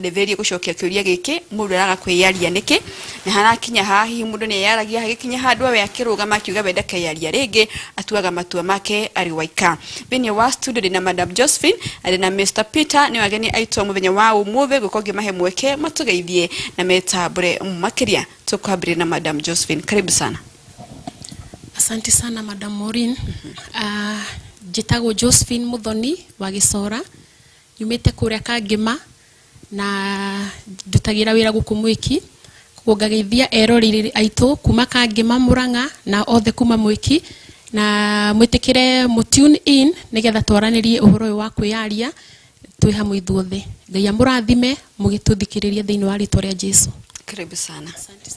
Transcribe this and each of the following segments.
Ndĩthĩrie gũcokia kĩũria gĩkĩ, mũndũ araga kwĩyaria nĩkĩ? Na harakinya haha hihi mũndũ nĩ eyaragia hagĩkinya handũ we akĩrũgama akiuga we ndakeyaria rĩngĩ, atuaga matua make arĩ waika. Thĩinĩ wa studio ndĩna Madam Josephine, ndĩna Mr Peter, nĩo ageni aitũ a mũthenya wa ũmũthĩ, ngũkorwo ngĩmahe mweke matũgeithie na metambũre makĩria. Tũkwambĩrĩria na Madam Josephine, karibu sana. Asante sana Madam Maureen. Njĩtagwo Josephine Muthoni wa Gĩcora. Nyumĩte kũrĩa Kangĩma na ndutagĩra wĩra gũkũ Mwĩki. Koguo ngageithia eroreri aitũ kuma Kangĩma, Mũrang'a na othe kuma Mwĩki na mwĩtĩkĩre mũ tune in nĩgetha twaranĩrie ũhoro ũyũ wa kwĩyaria twĩ hamwe ithuothe. Ngai amũrathime mũgĩtũthikĩrĩria thĩinĩ wa rĩtwa rĩa Jesu. Karibu sana.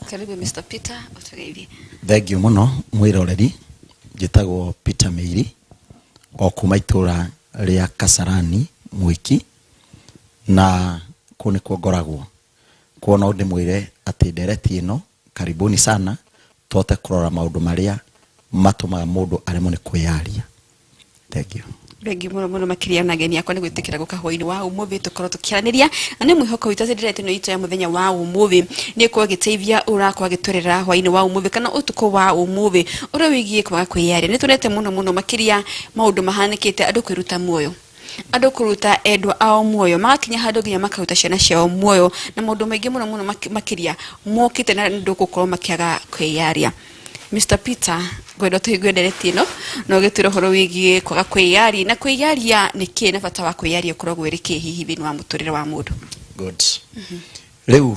Karibu Mr. Peter, ũtũgeithie. Thengiũ mũno mwĩroreri, njĩtagwo Peter Mĩiri o kuma itũra rĩa Kasarani Mwiki, na kũu nĩkuo ngoragwo. Koguo no ndĩmwĩre atĩ ndereti ĩno karibuni sana, tũhote kũrora maũndũ marĩa matũmaga mũndũ aremwo nĩ kwĩyaria. Thengiũ. Thengiũ mũno mũno makĩria na ageni akwa nĩ gwĩtĩkĩra gũka hwainĩ wa ũmũthĩ tũkorwo tũkĩaranĩria, na nĩ mwĩhoko witũ atĩ ndereti ĩno itũ ya mũthenya wa ũmũthĩ nĩ ĩkorwo ĩgĩteithia ũrakorwo agĩtwerera hwainĩ wa ũmũthĩ kana ũtukũ wa ũmũthĩ ũrĩa wĩgiĩ kwaga kwĩyaria. Nĩ tuonete mũno mũno makĩria maũndũ mahanĩkĩte andũ kwĩruta muoyo, andũ kũruta endwa ao muoyo, magakinya handũ nginya makaruta ciana ciao muoyo, na maũndũ maingĩ mũno mũno makĩria mokĩte na andũ gũkorwo makĩaga kwĩyaria. Mr Peter, ngwenda tũhingue ndereti ĩno na ũgĩtwĩra ũhoro wĩgiĩ kwaga kwĩyaria na kwĩyaria nĩ kĩ na bata wa kwĩyaria ũkoragwo ĩrĩ kĩ hihi thĩinĩ wa mũtũrĩre wa mũndũ. Good. Rĩu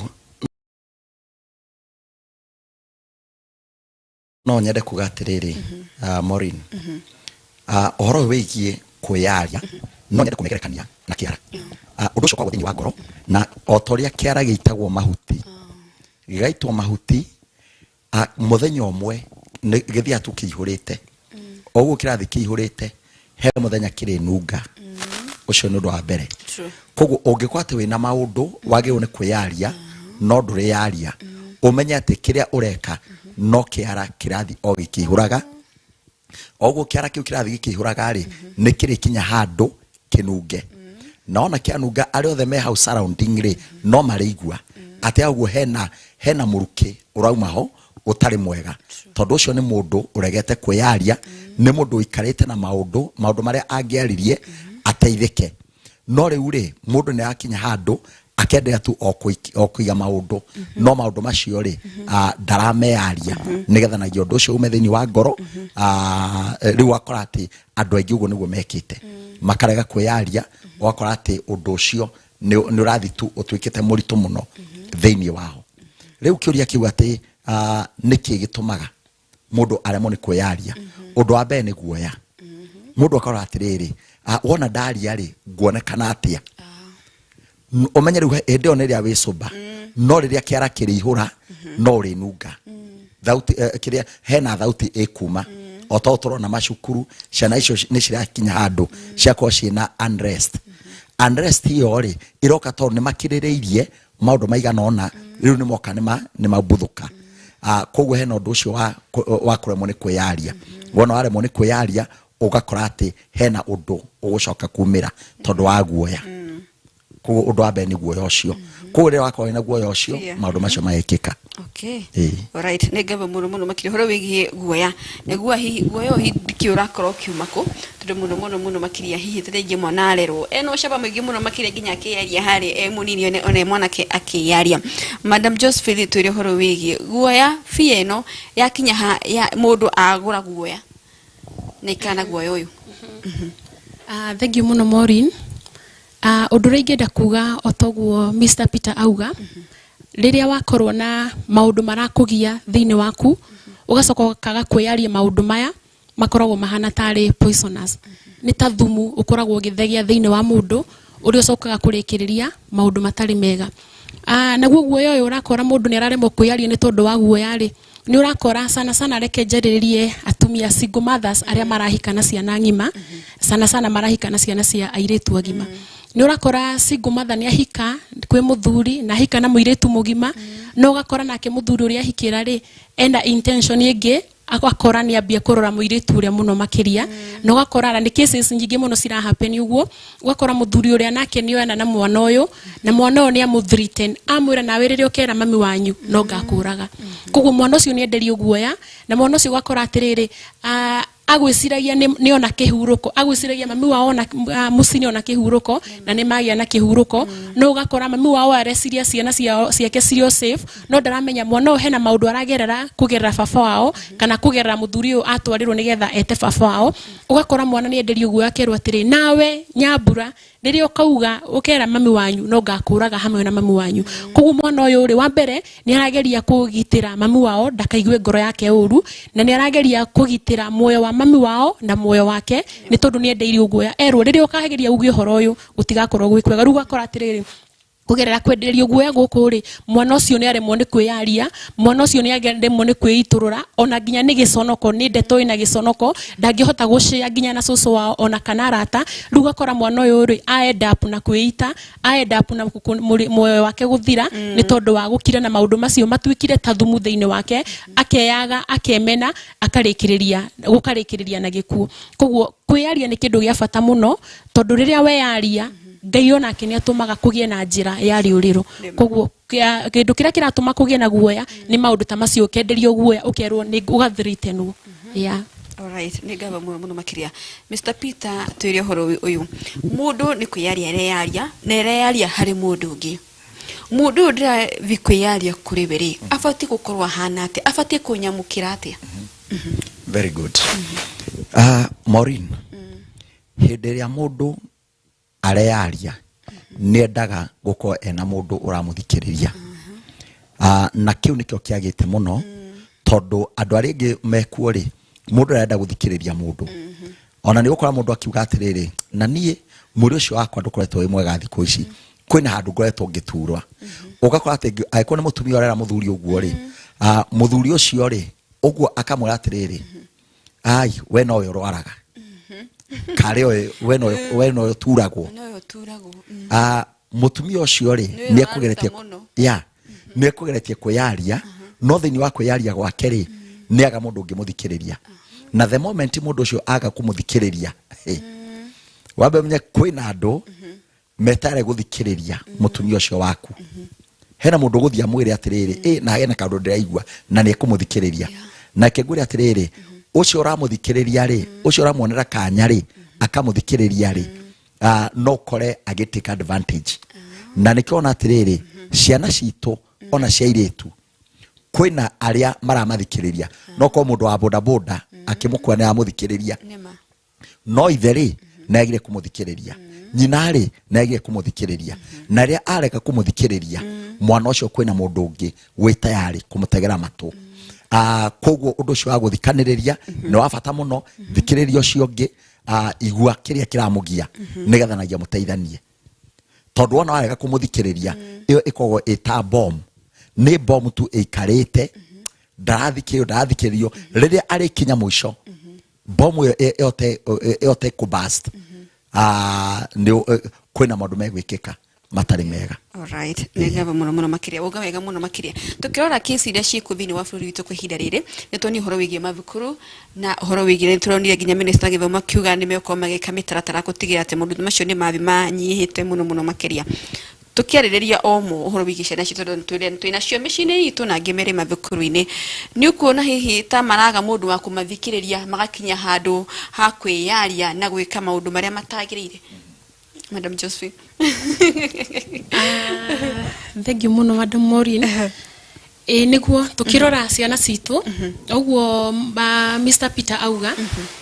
no nyende kuga atĩrĩrĩ, Maureen, ũhoro ũyũ wĩgiĩ kwĩyaria no nyende kũmĩgerekania na kĩara. Ũndũ ũcio ũkoragwo thĩinĩ wa ngoro, na o ta ũrĩa kĩara gĩitagwo mahuti, gĩgaitwo mahuti, mũthenya ũmwe gĩthiaga tu kĩihũrĩte. O ũguo kĩrathiĩ kĩihũrĩte, he mũthenya kĩrĩnunga. Ũcio nĩ ũndũ wa mbere. Koguo ũngĩkorwo atĩ wĩna maũndũ wagĩrĩirwo nĩ kwĩyaria, no ndũrĩyaria, ũmenye atĩ kĩrĩa ũreka no kĩara kĩrathiĩ o gĩkĩihũraga. O ũguo kĩara kĩu kĩrathiĩ gĩkĩihũraga rĩ, nĩ kĩrĩkinya handũ kĩnunge. Na ona kĩanunga, arĩa othe me hau surrounding rĩ, no marĩigua atĩ hau ũguo hena mũrukĩ ũrauma ho ũtarĩ mwega. Tondũ ũcio nĩ mũndũ ũregete kwĩyaria, nĩ mũndũ ũikarĩte na maũndũ marĩa angĩaririe ateithĩke. No rĩu rĩ, mũndũ nĩ arakinya handũ akenderea tu o kũiga maũndũ, no maũndũ macio rĩ, ndarameyaria nĩgetha nagia ũndũ ũcio ume thĩinĩ wa ngoro. Rĩu wakora atĩ andũ aingĩ ũguo nĩguo mekĩte, makarega kwĩyaria, ũgakora atĩ ũndũ ũcio nĩ ũrathiĩ tu ũtuĩkĩte mũritũ mũno thĩinĩ wao. Rĩu kĩũria kĩu atĩ, nĩkĩ gĩtũmaga mũndũ aremwo nĩ kwĩyaria? Ũndũ wa mbere nĩ guoya. Mũndũ akora atĩrĩrĩ, wona ndaria rĩ, nguonekana atĩa? Ũmenye rĩu hĩndĩ ĩyo nĩ ĩrĩa wĩ sober, no rĩrĩa kĩara kĩrĩihũra no ũrĩnunga. Thauti, kĩrĩa hena thauti ĩkuma. O ta ũũ tũrona macukuru, ciana icio nĩ cirakinya handũ ciakorwo ciĩna unrest. Unrest ĩyo rĩ, ĩroka tondũ nĩ makirĩrĩirie maũndũ maigana ũna, rĩu nĩ moka nĩ mabuthũka. Koguo hena ũndũ ũcio wa kũremwo nĩ kwĩyaria. Wona waremwo nĩ kwĩyaria, ũgakora atĩ hena ũndũ ũgũcoka kumĩra tondũ wa guoya. Koguo ũndũ wa mbere nĩ guoya ũcio. Koguo rĩrĩa wakorwo wĩna guoya ũcio, maũndũ macio magekĩka. Alright, nĩ ngatho mũno mũno makĩria ũhoro wĩgiĩ guoya. Na guoya hihi, guoya ũyũ hihi ndikĩũĩ ũrakorwo ũkiuma kũ, tondũ mũno mũno mũno makĩria hihi ta rĩngĩ mwana arerwo ena ũcamba mũingĩ mũno makĩria nginya akĩyaria harĩa e mũnini one mwanake akĩyaria. Madam Josephine, twĩre ũhoro wĩgiĩ guoya, fear ĩno yakinya ha ya mũndũ agũra guoya na ikara na guoya ũyũ. Thank you mũno Maureen. Ũndũ ũrĩa ingĩenda kuga o toguo Mr Peter auga, rĩrĩa wakorwo na maũndũ marakũgia thĩinĩ waku, ũgacoka ũkaga kwĩyaria maũndũ maya makoragwo mahana tarĩ poisonous. Nĩ ta thumu ũkoragwo ũgĩthegea thĩinĩ wa mũndũ, ũrĩa ũcokaga kũrĩkĩrĩria maũndũ matarĩ mega. Naguo guoya ũyũ ũrakora mũndũ nĩ araremwo kwĩyaria nĩ tondũ wa guoya rĩ, nĩ ũrakora sana sana, reke njarĩrĩrie atumia single mothers arĩa marahika na ciana ng'ima, sana sana marahika na ciana cia airĩtu agima. Nĩ ũrakora single mother nĩ ahika kwĩ mũthuri na ahika na mũirĩtu mũgima, no ũgakora nake mũthuri ũrĩa ahikĩra rĩ, ena intention ĩngĩ. Agakora nĩ ambia kũrora mũirĩtu ũrĩa mũno makĩria, na ũgakora na nĩ cases nyingĩ mũno cira happen ũguo. Ũgakora mũthuri ũrĩa nake nĩ oyana na mwana ũyũ, na mwana ũyũ nĩ amũ-threaten, amwĩra, "Nawe rĩrĩa ũkera mami wanyu no ngakũraga." Koguo mwana ũcio nĩ enderio guoya, na mwana ũcio ũgakora atĩrĩrĩ, agwĩciragia nĩ ona kĩhurũko, agwĩciragia mami wao ona mũciĩ nĩ ona kĩhurũko na nĩ magĩa na kĩhurũko. No ũgakora mami wao areciria ciana ciao ciake cirĩ o safe, no ndaramenya mwana ũyũ hena maũndũ aragerera kũgerera baba wao kana kũgerera mũthuri ũyũ atwarĩrwo nĩgetha ete baba wao. Ũgakora mwana nĩ enderio guoya, akerwo atĩrĩ, "Nawe Nyambura, rĩrĩa ũkauga ũkera mami wanyu no ngakũraga hamwe na mami wanyu." Koguo mwana ũyũ rĩ, wa mbere nĩ arageria kũgitĩra mami wao ndakaigue ngoro yake ũru, na nĩ arageria kũgitĩra muoyo wa mami wao na muoyo wake, nĩ tondũ nĩ endeirio guoya, erwo rĩrĩa ũkageria uge ũhoro ũyũ gũtigakorwo gwĩ kwega. Rĩu ũgakora atĩrĩrĩ, kũgerera kwenderio guoya gũkũ rĩ, mwana ũcio nĩ aremwo nĩ kwĩyaria, mwana ũcio nĩ aremwo nĩ kwĩitũrũra, ona nginya nĩ gĩconoko, nĩ ndeto ĩna gĩconoko, ndangĩhota gũcĩa nginya na cũcũ wao ona kana arata. Rĩu ũgakora mwana ũyũ rĩ, a end up na kwĩita, a end up na muoyo wake gũthira, nĩ tondũ wa gũkira na maũndũ macio matuĩkire ta thumu thĩinĩ wake, akeyaga, akemena, akarĩkĩrĩria gũkarĩkĩrĩria na gĩkuũ. Koguo kwĩyaria nĩ kĩndũ gĩa bata mũno, tondũ rĩrĩa weyaria, Ngai onake nĩ atũmaga kũgĩe na njĩra ya rĩũrĩro. Koguo kĩndũ kĩrĩa kĩratũma kũgĩe na guoya nĩ maũndũ ta macio, ũkenderio guoya, ũkerwo nĩ ũgathreatenwo, yeah. Alright, nĩ ngatho mũno mũno makĩria. Mr. Peter, twĩre ũhoro ũyũ. Mũndũ nĩ kwĩyaria areyaria na areyaria harĩ mũndũ ũngĩ. Mũndũ ũyũ ndĩrathiĩ kwĩyaria kũrĩ we rĩ, abatiĩ gũkorwo ahana atĩa? Abatiĩ kũnyamũkĩra atĩa? Very good. Maureen, hĩndĩ ĩrĩa mũndũ areyaria nĩ endaga gũkorwo ena mũndũ ũramũthikĩrĩria. Na kĩu nĩkĩo kĩagĩte mũno, tondũ andũ arĩa angĩ mekuo rĩ, mũndũ arenda gũthikĩrĩria mũndũ, ona nĩ gũkora mũndũ akiuga atĩrĩrĩ, "Na niĩ mwĩrĩ ũcio wakwa ndũkoretwo wĩ mwega thikũ ici, kwĩna handũ ngoretwo ngĩturwa." Ũgakora atĩ angĩkorwo nĩ mũtumia ũrera mũthuri ũguo rĩ, mũthuri ũcio rĩ, ũguo akamwĩra atĩrĩrĩ, "Ai, we nowe ũrwaraga karĩ oĩ, we nowe ũturagwo." Nowe ũturagwo. Mũtumia ũcio rĩ, Nĩwe nĩ ekũgeretie ũraruta mũno. Ya, nĩ ekũgeretie kwĩyaria, no thĩinĩ wa kwĩyaria gwake rĩ, nĩ aga mũndũ ũngĩmũthikĩrĩria, na the moment mũndũ ũcio aga kũmũthikĩrĩria, hey, wambe ũmenye kwĩna andũ metare gũthikĩrĩria mũtumia ũcio waku. Hena mũndũ ũgũthiĩ amwĩre atĩrĩrĩ, "Ĩ na hena kaũndũ ndĩraigua," na nĩ ekũmũthikĩrĩria. Nake ngwĩre atĩrĩrĩ, ũcio ũramũthikĩrĩria rĩ, ũcio ũramuonera kanya rĩ, akamũthikĩrĩria rĩ, no ũkore agĩ take advantage. Na nĩkĩo ona atĩrĩrĩ, ciana citũ ona cia airĩtu, kwĩna arĩa maramathikĩrĩria. No korwo mũndũ wa bodaboda akĩmũkua nĩ aramũthikĩrĩria. Nĩma. No ithe rĩ, nĩ agire kũmũthikĩrĩria, nyina rĩ, nĩ agire kũmũthikĩrĩria, na rĩrĩa arega kũmũthikĩrĩria mwana ũcio, kwĩna mũndũ ũngĩ wĩ tayarĩ kũmũtegera matũ. Koguo ũndũ ũcio wa gũthikanĩrĩria nĩ wa bata mũno. Thikĩrĩria ũcio ũngĩ, igua kĩrĩa kĩramũgia, nĩgetha nagia mũteithanie, tondũ wona warega kũmũthikĩrĩria, ĩyo ĩkoragwo ĩta bomb, nĩ bomb tu ĩikarĩte, ndarathikĩrĩrio, ndarathikĩrĩrio. Rĩrĩa arĩkinya mũico, bomu ĩyo ĩhote kũbust, nĩ kwĩna maũndũ megwĩkĩka matarĩ mega. Alright, nĩ ngatho mũno mũno makĩria. Uga wega mũno makĩria. Tukĩrora kesi iria ciĩkuo thĩinĩ wa bũrũri witũ kwa ihinda rĩrĩ, nĩ tuonire ũhoro wĩgiĩ mathukuru na ũhoro wĩgiĩ, nĩ tũronire nginya minista gĩthomo akiuga nĩ megũkorwo magĩka mĩtaratara gũtigĩrĩra atĩ maũndũ macio nĩ mathiĩ manyihĩte mũno mũno makĩria. Tũkĩarĩrĩria o mo ũhoro wĩgiĩ ciana citũ, tondũ twĩ nacio mĩciĩ-inĩ itũ na angĩ merĩ mathukuru-inĩ, nĩ ũkuona hihi ta maraga mũndũ wa kũmathikĩrĩria magakinya handũ ha kwĩyaria na gwĩka maũndũ marĩa matagĩrĩire, Madam Josephine? Thank you mũno, Madam Maureen. Ĩ nĩguo tũkĩrora ciana citũ ũguo Mr Peter auga,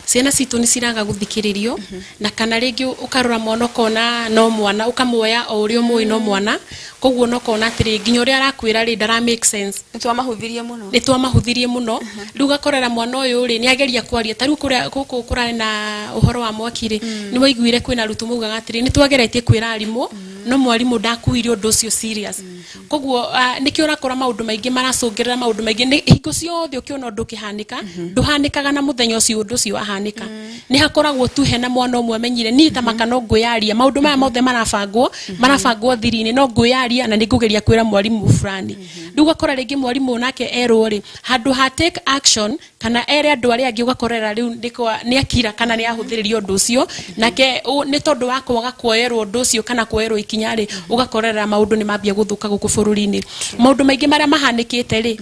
ciana citũ nĩ ciraga gũthikĩrĩrio, na kana rĩngĩ ũkarora mwana ũkona no mwana, ũkamuoya o ũrĩa ũmũĩ no mwana, koguo no kona atĩrĩ, nginya ũrĩa arakwĩra rĩ, ndara make sense. Nĩ twamahũthirie mũno. Nĩ twamahũthirie mũno. Rĩu ũgakorera mwana ũyũ rĩ, nĩ ageria kwaria. Ta rĩu kũrĩa gũkũ kũrarĩ na ũhoro wa mwaki rĩ, nĩ waiguire kwĩna arutwo maugaga atĩrĩ, "Nĩ twageretie kwĩra arimũ, no mwarimũ ndakuire ũndũ ũcio serious." Koguo nĩkĩo ũrakora maũndũ maingĩ maracũngĩrĩra maũndũ maingĩ. Nĩ hingo ciothe ũkĩona ũndũ ũkĩhanĩka, ndũhanĩkaga na mũthenya ũcio ũndũ ũcio wahanĩka. Nĩ hakoragwo tu hena mwana ũmwe amenyire, "Niĩ ta maka no ngwĩyaria, maũndũ maya mothe marabangwo thiri-inĩ, no ngwĩyaria na nĩ ngũgeria kwĩra mwarimũ fulani." Rĩu ũgakora rĩngĩ mwarimũ nake erwo rĩ, handũ ha take action kana Kana ere andũ arĩa angĩ, ũgakorera rĩu nĩ akira kana nĩ ahũthĩrĩria ũndũ ũcio nake nĩ tondũ wa kwaga kuoerwo ũndũ ũcio kana kuoerwo ikinya rĩ, ũgakorera maũndũ nĩ mambia gũthũka gũkũ bũrũri-inĩ. Maũndũ maingĩ marĩa mahanĩkĩte rĩ,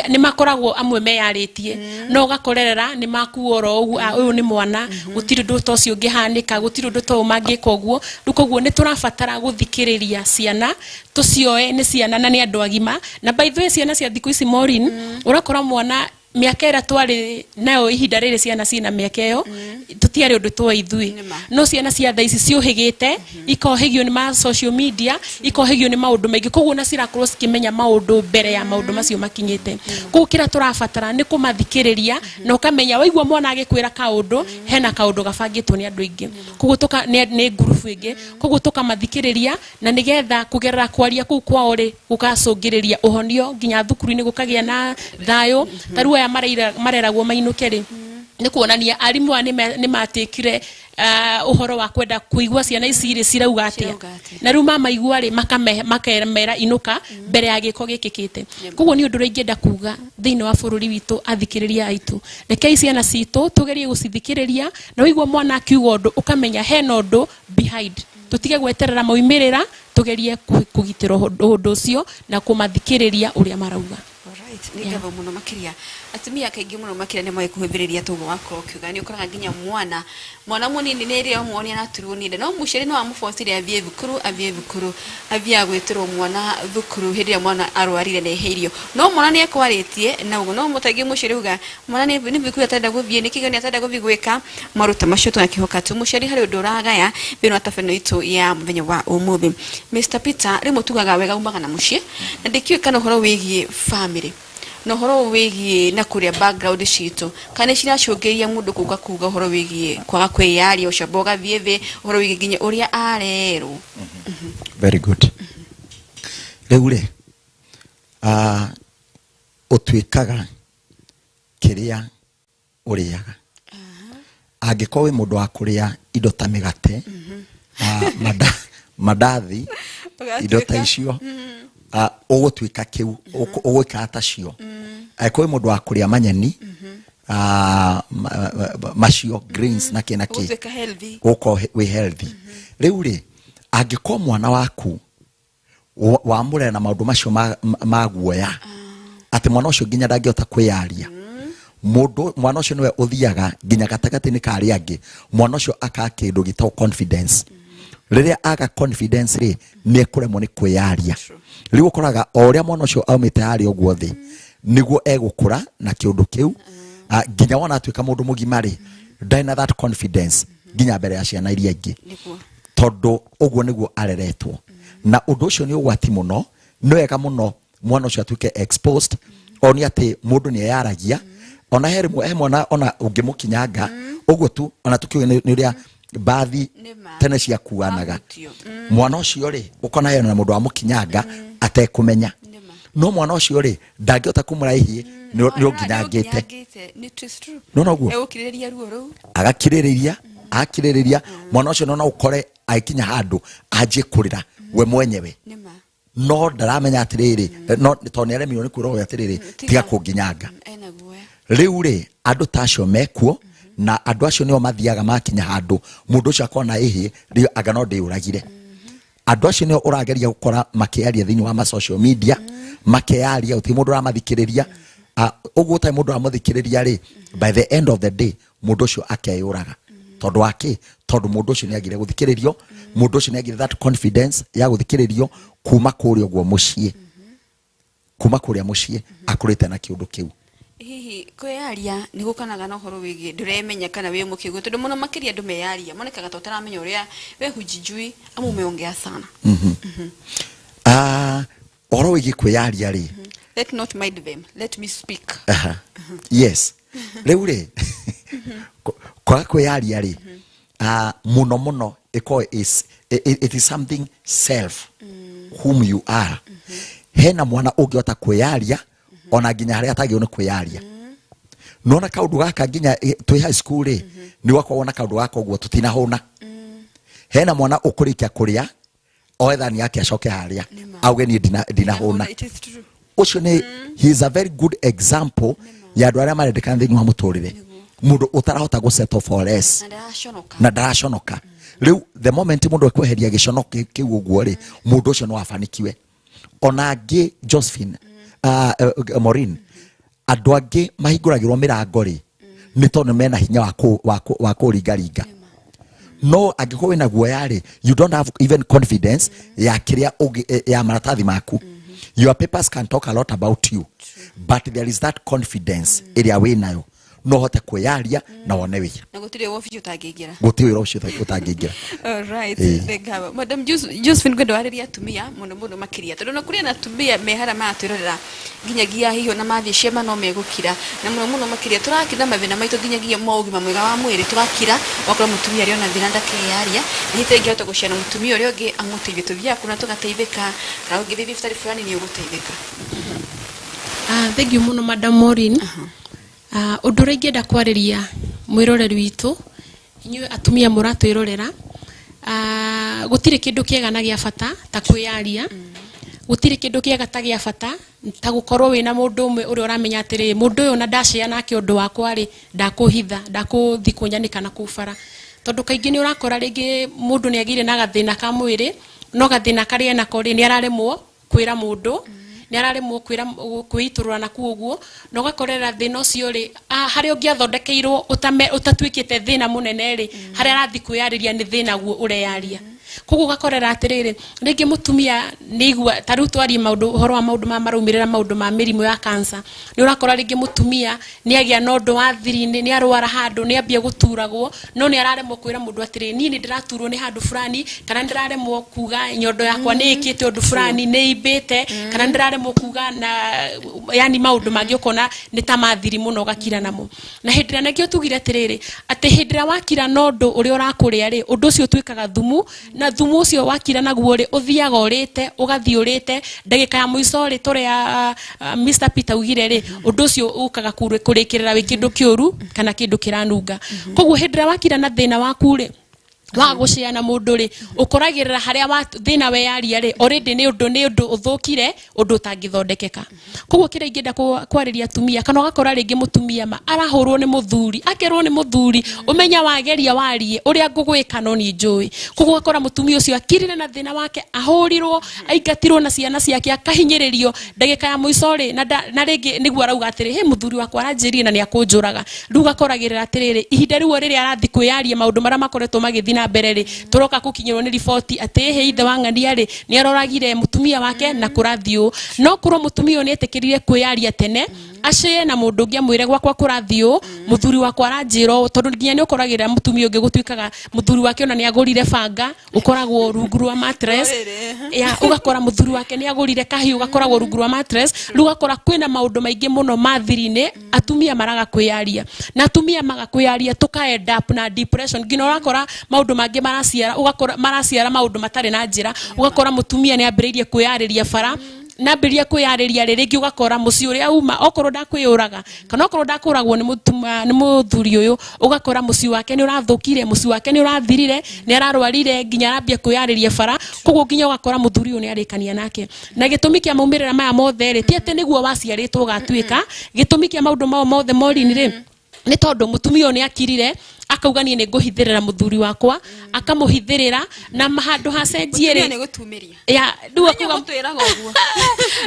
nĩ makoragwo amwe meyarĩtie, no ũgakorerera nĩ makuo oro ũguo, "Ah, ũyũ nĩ mwana, gũtirĩ ũndũ ta ũcio ũngĩhanĩka, gũtirĩ ũndũ ta ũyũ mangĩka ũguo." Rĩu koguo nĩ tũrabatara gũthikĩrĩria ciana, tũcioe nĩ ciana na nĩ andũ agima. Na by the way, ciana cia thikũ ici, Maureen, ũrakora mwana mĩaka ĩrĩa twarĩ nayo ihinda rĩrĩ, ciana ciĩna mĩaka ĩyo, tũtiarĩ ũndũ twoĩ ithuĩ. Nĩma. No ciana cia thaa ici ciũhĩgĩte, ikohĩgio nĩ ma social media, ikohĩgio nĩ maũndũ maingĩ, koguo na cirakorwo cikĩmenya maũndũ mbere ya maũndũ macio makinyĩte. Koguo kĩrĩa tũrabatara nĩ kũmathikĩrĩria na ũkamenya waigua mwana agĩkwĩra kaũndũ, hena kaũndũ gabangĩtwo nĩ andũ aingĩ, koguo tũka nĩ ngurubu ĩngĩ, koguo tũkamathikĩrĩria na nĩgetha kũgerera kwaria kũu kwao rĩ, gũgacũngĩrĩria ũhonio nginya thukuru-inĩ gũkagĩa na thayũ. Ta rĩu aya mareragwo mainũke rĩ, nĩ kuonania arimũ aya nĩ matĩkire ũhoro wa kwenda kũigua ciana ici rĩ cirauga atĩa. Cirauga atĩa. Na rĩu mamaigua rĩ, makamera inũka mbere ya gĩko gĩkĩkĩte. Koguo nĩ ũndũ ũrĩa ingĩenda kuga thĩinĩ wa bũrũri witũ, athikĩrĩria aitũ, rekei ciana citũ tũgerie gũcithikĩrĩria, na waigua mwana akiuga ũndũ, ũkamenya hena ũndũ behind. Tũtige gweterera maumĩrĩra, tũgerie kũgitĩra ũndũ ũcio na kũmathikĩrĩria ũrĩa marauga. Alright, nĩ ngatho mũno makĩria. Atumia kaingĩ mũno makĩria nĩ moĩ kũhũthĩrĩria tũguo wakorwo ũkiuga. Nĩ ũkoraga nginya mwana mũnini nĩ rĩo muoni araturwo nĩ nda, no mũciari no amũbocire athiĩ thukuru, athiĩ thukuru, athiaga gwĩtĩrwo mwana thukuru hĩndĩ ĩrĩa mwana arwarire na eheirio, no mwana nĩ ekwarĩtie na ũguo, no mũtaingĩ mũciari uga mwana nĩ thukuru atarenda gũthiĩ, nĩ kĩgeranio atarenda gũthiĩ gwĩka maũndũ ta macio. Tũgakĩhoka tu mũciari harĩ ũndũ ũragaya thĩinĩ wa tabarĩra itũ ya mũthenya wa ũmũthĩ. Mr Peter, rĩmwe tugaga wega umaga na mũciĩ, na ndikĩũĩ kana ũhoro wĩgiĩ family na ũhoro wĩgiĩ na kũrĩa background citũ kana nĩ ciracũngĩrĩria mũndũ kuga ũhoro wĩgiĩ kwaga kwĩyaria, ũcamba ũgathiĩ thĩ, ũhoro wĩgiĩ nginya ũrĩa arerwo. Very good. Rĩu rĩ, ũtuĩkaga kĩrĩa ũrĩaga. Angĩkorwo wĩ mũndũ wa kũrĩa indo ta mĩgate, mandathi, indo ta icio, ũgũtuĩka kĩu, ũgũikara ta cio. Angĩkorwo wĩ mũndũ wa kũrĩa manyeni, macio greens na kĩ na kĩ, ũgũtuĩka healthy. Ũgũkorwo wĩ healthy. Rĩu rĩ, angĩkorwo mwana waku wamũrera na maũndũ macio ma guoya, atĩ mwana ũcio nginya ndangĩhota kwĩyaria, mũndũ mwana ũcio nĩwe ũthiaga nginya gatagatĩ-inĩ ka arĩa angĩ, mwana ũcio aka kĩndũ gĩtagwo confidence. Rĩrĩa aga confidence rĩ, nĩ ekũremwo nĩ kwĩyaria. Rĩu ũkoraga o ũrĩa mwana ũcio aumĩte harĩa ũguo thĩ, nĩguo egũkũra na kĩũndũ kĩu. Nginya wona atuĩka mũndũ mũgima rĩ, ndarĩ na that confidence nginya mbere ya ciana iria ingĩ, tondũ ũguo nĩguo areretwo, na ũndũ ũcio nĩ ũgwati mũno. Nĩ wega mũno mwana ũcio atuĩke exposed, one atĩ mũndũ nĩ eyaragia. Ona he rĩmwe he mwana ona ũngĩmũkinyanga ũguo tu, ona tũkiuge nĩ ũrĩa mbathi Nĩma. tene ciakuanaga. Mahutio. Mwana ũcio rĩ, ũkona hena mũndũ wamũkinyanga atekũmenya, Nĩma. no mwana ũcio rĩ, ndangĩhota kũmũra ihĩ nĩ ũnginyangĩte. Nĩwona ũguo? Egũkirĩrĩria ruo rũu. Agakirĩrĩria, akirĩrĩria. Mwana ũcio no ũkore agĩkinya handũ anjie kũrĩra we mwenyewe, Nĩma. No ndaramenya atĩrĩrĩ, no tondũ nĩ aremirwo nĩ kwĩrwo we atĩrĩrĩ, tiga kũnginyanga. Ena guoya. Rĩu rĩ, andũ ta acio mekuo, na andũ acio nĩo mathiaga makinya handũ mũndũ ũcio akona ĩhĩ rĩu anga no ndĩyũragire. Andũ acio nĩo ũrageria gũkora makĩaria thĩinĩ wa ma social media, makeyaria, gũtirĩ mũndũ ũramathikĩrĩria. Ũguo ũtarĩ mũndũ ũramũthikĩrĩria rĩ, by the end of the day mũndũ ũcio akeyũraga. Tondũ wa kĩ? Tondũ mũndũ ũcio nĩ agire gũthikĩrĩrio, mũndũ ũcio nĩ agire that confidence ya gũthikĩrĩrio kuma kũrĩa ũguo mũciĩ, kuma kũrĩa mũciĩ akũrĩte na kĩũndũ kĩu. Hihi kwĩyaria nĩ gũkanaga na ũhoro wĩgiĩ ndũremenya kana wĩ mũkĩgu? Tondũ mũno makĩria andũ meyaria monekaga ta ũtaramenya ũrĩa we hujijui ama umeongea sana. Ũhoro wĩgiĩ kwĩyaria rĩ, Let not mind them, let me speak. Aha. Yes, rĩu rĩ, kwaga kwĩyaria rĩ, mũno mũno ĩkorwo it is something self whom you are. Hena mwana ũngĩhota kwĩyaria ona nginya harĩa atagĩrĩirwo nĩ kwĩyaria. Nona kaũndũ gaka nginya twĩ high school rĩ, nĩ wakorwo na kaũndũ gaka ũguo tũtinahũna. Hena mwana ũkũrĩkia kũrĩa, oe thani yake, acoke harĩa, Nĩma. auge niĩ ndinahũna. It is true. Ũcio nĩ, he is a very good example. Ya andũ arĩa marendekana thĩinĩ wa mũtũrĩre, mũndũ ũtarahota gũ settle for less. Na ndaraconoka. Na ndaraconoka. Rĩu the moment mũndũ ekweheria gĩcono kĩu ũguo rĩ, mũndũ ũcio no abanikiwe. Ona angĩ, Josephine, Maureen, andũ angĩ mahingũragĩrwo mĩrango rĩ, nĩ tondũ mena hinya wa kũringaringa. No angĩkorwo wĩna guoya rĩ, you don't have even confidence ya kĩrĩa ya maratathi maku. Your papers can talk a lot about you, but there is that confidence ĩrĩa wĩnayo, no hote kwĩyaria na wone wĩra. Na gũtirĩ wobici ũtangĩingĩra. Gũtirĩ wĩra ũcio ũtangĩingĩra. Alright, Ĩĩ. thank you. Madam Josephine, ngwenda warĩrie atumia mũno mũno makĩria, tondũ na kũrĩ na atumia me harĩa maratwĩrorera, nginyagia hihi ona mathiĩ ciama no megũkira, na mũno mũno makĩria tũrakira mathĩna maitũ nginyagia ma ũgima mwega wa mwĩrĩ. Tũgakira, ũgakora mũtumia arĩ ona thĩna ndakeyaria, na hihi tarĩngĩ ahota gũciara mũtumia ũrĩa ũngĩ amũteithie. Tũthiaga kũna tũgateithĩka, kana ũngĩthiĩ thibitarĩ fulani nĩ ũgũteithĩka. Ah, thank you mũno, Madam Maureen. Ah, ũndũ ũrĩa ingĩenda kwarĩria mwĩroreri witũ, inyuĩ atumia mũratwĩrorera, ah, gũtirĩ kĩndũ kĩega na gĩa bata ta kwĩyaria. Gũtirĩ kĩndũ kĩega ta gĩa bata ta gũkorwo wĩna mũndũ ũmwe ũrĩa ũramenya atĩrĩ, mũndũ ũyũ na ndacea nake ũndũ wakwa rĩ, ndakũhitha, ndakũthi kũnyanĩka na kũu bara. Tondũ kaingĩ nĩ ũrakora rĩngĩ mũndũ nĩ agĩire na gathĩna ka mwĩrĩ, no gathĩna karĩa enako rĩ, nĩ araremwo kwĩra mũndũ, nĩ araremwo kwĩra kwĩitũrũra na kũu ũguo, na ũgakorera thĩna ũcio rĩ, harĩa ũngĩathondekeirwo ũtatuĩkĩte thĩna mũnene rĩ, harĩa arathiĩ kwĩyarĩria nĩ thĩna guo ũreyaria. Koguo ũgakorera atĩrĩrĩ, rĩngĩ mũtumia nĩ igua ta rĩu twarie maũndũ ũhoro wa maũndũ maya maraumĩrĩra, maũndũ ma mĩrimũ ya cancer, nĩ ũrakora rĩngĩ mũtumia nĩ agĩa na ũndũ wa thiri-inĩ, nĩ arwara handũ, nĩ ambia gũturagwo, no nĩ araremwo kwĩra mũndũ atĩrĩ, niĩ nĩ ndĩraturwo nĩ handũ fulani, kana nĩ ndĩraremwo kuga nyondo yakwa nĩ ĩkĩte ũndũ fulani, nĩ imbĩte, kana nĩ ndĩraremwo kuga na yani maũndũ mangĩ ũkona nĩ ta mathiri mũno, ũgakira namo. Na hĩndĩ ĩrĩa nakĩo tugire atĩrĩrĩ, atĩ hĩndĩ ĩrĩa wakira na ũndũ ũrĩa ũrakũrĩa rĩ, ũndũ ũcio ũtuĩkaga thumu, na thumu ũcio wakira naguo rĩ, ũthiaga ũrĩte, ũgathiĩ ũrĩte, ndagĩka ya mũico rĩ, tũrĩa Mr Peter augire rĩ, ũndũ ũcio ũkaga kũrĩkĩrĩra wĩ kĩndũ kĩũru kana kĩndũ kĩranunga. Koguo hĩndĩ ĩrĩa wakira na thĩna waku rĩ, waga gũcea na mũndũ rĩ, ũkoragĩrĩra harĩa wa thĩna weyaria rĩ, already nĩ ũndũ ũthũkire, ũndũ ũtangĩthondekeka. Koguo kĩrĩa ingĩenda kwarĩria atumia, kana ũgakora rĩngĩ mũtumia ma arahũrwo nĩ mũthuri, akerwo nĩ mũthuri, ũmenya wageria warie ũrĩa ngũgwĩka no niĩ njũĩ. Koguo ũgakora mũtumia ũcio akirire na thĩna wake, ahũrirwo, aingatirwo na ciana ciake, akahinyĩrĩrio, ndagĩka ya mũico rĩ, na rĩngĩ nĩguo arauga atĩrĩ, he mũthuri wakwa aranjĩrire na nĩ akũnjũraga. Rĩu ũgakoragĩrĩra atĩrĩrĩ, ihinda rĩu rĩrĩa arathiĩ kwĩyaria maũndũ marĩa makoretwo magĩthiĩ na mbere rĩ, tũroka gũkinyĩrwo nĩ riboti atĩ hĩ, ithe wa ng'ania rĩ, nĩ aroragire mũtumia wake na kũrathiĩ ũũ. No korwo mũtumia ũyũ nĩ etĩkĩrire kwĩyaria tene, acĩe na mũndũ ũngĩ, amwĩre gwakwa kũrathiĩ ũũ, mũthuri wakwa aranjĩra ũũ, tondũ nginya nĩ ũkoragĩrĩra mũtumia ũngĩ gũtuĩkaga mũthuri wake ona nĩ agũrire banga ũkoragwo rungu rwa mattress. Ya, ũgakora mũthuri wake nĩ agũrire kahiũ gakoragwo rungu rwa mattress. Rĩu ũgakora kwĩna maũndũ maingĩ mũno ma thiri-inĩ, atumia maraga kwĩyaria, na atumia maga kwĩyaria tũka end up na depression, nginya ũrakora maũndũ mangĩ maraciara, ũgakora maraciara maũndũ matarĩ na njĩra. Ũgakora mũtumia nĩ ambĩrĩirie kwĩyarĩria bara, na ambĩrĩria kwĩyarĩria rĩ, rĩngĩ ũgakora mũciĩ ũrĩa uma, okorwo ndakwĩyũraga kana okorwo ndakũragwo nĩ mũthuri ũyũ, ũgakora mũciĩ wake nĩ ũrathũkire, mũciĩ wake nĩ ũrathirire, nĩ ararwarire nginya arambia kwĩyarĩria bara. Koguo nginya ũgakora mũthuri ũyũ nĩ arĩkania nake. Na gĩtũmi kĩa maumĩrĩra maya mothe rĩ, ti atĩ nĩguo waciarĩtwo ũgatuĩka. Gĩtũmi kĩa maũndũ mao mothe morini rĩ, nĩ tondũ mũtumia ũyũ nĩ akirire, akauga niĩ nĩ ngũhithĩrĩra mũthuri wakwa, akamũhithĩrĩra na handũ hacenjie Mũtumia rĩ nĩ gũtumĩria. Ya, rĩu akuga gũtwĩraga ũguo.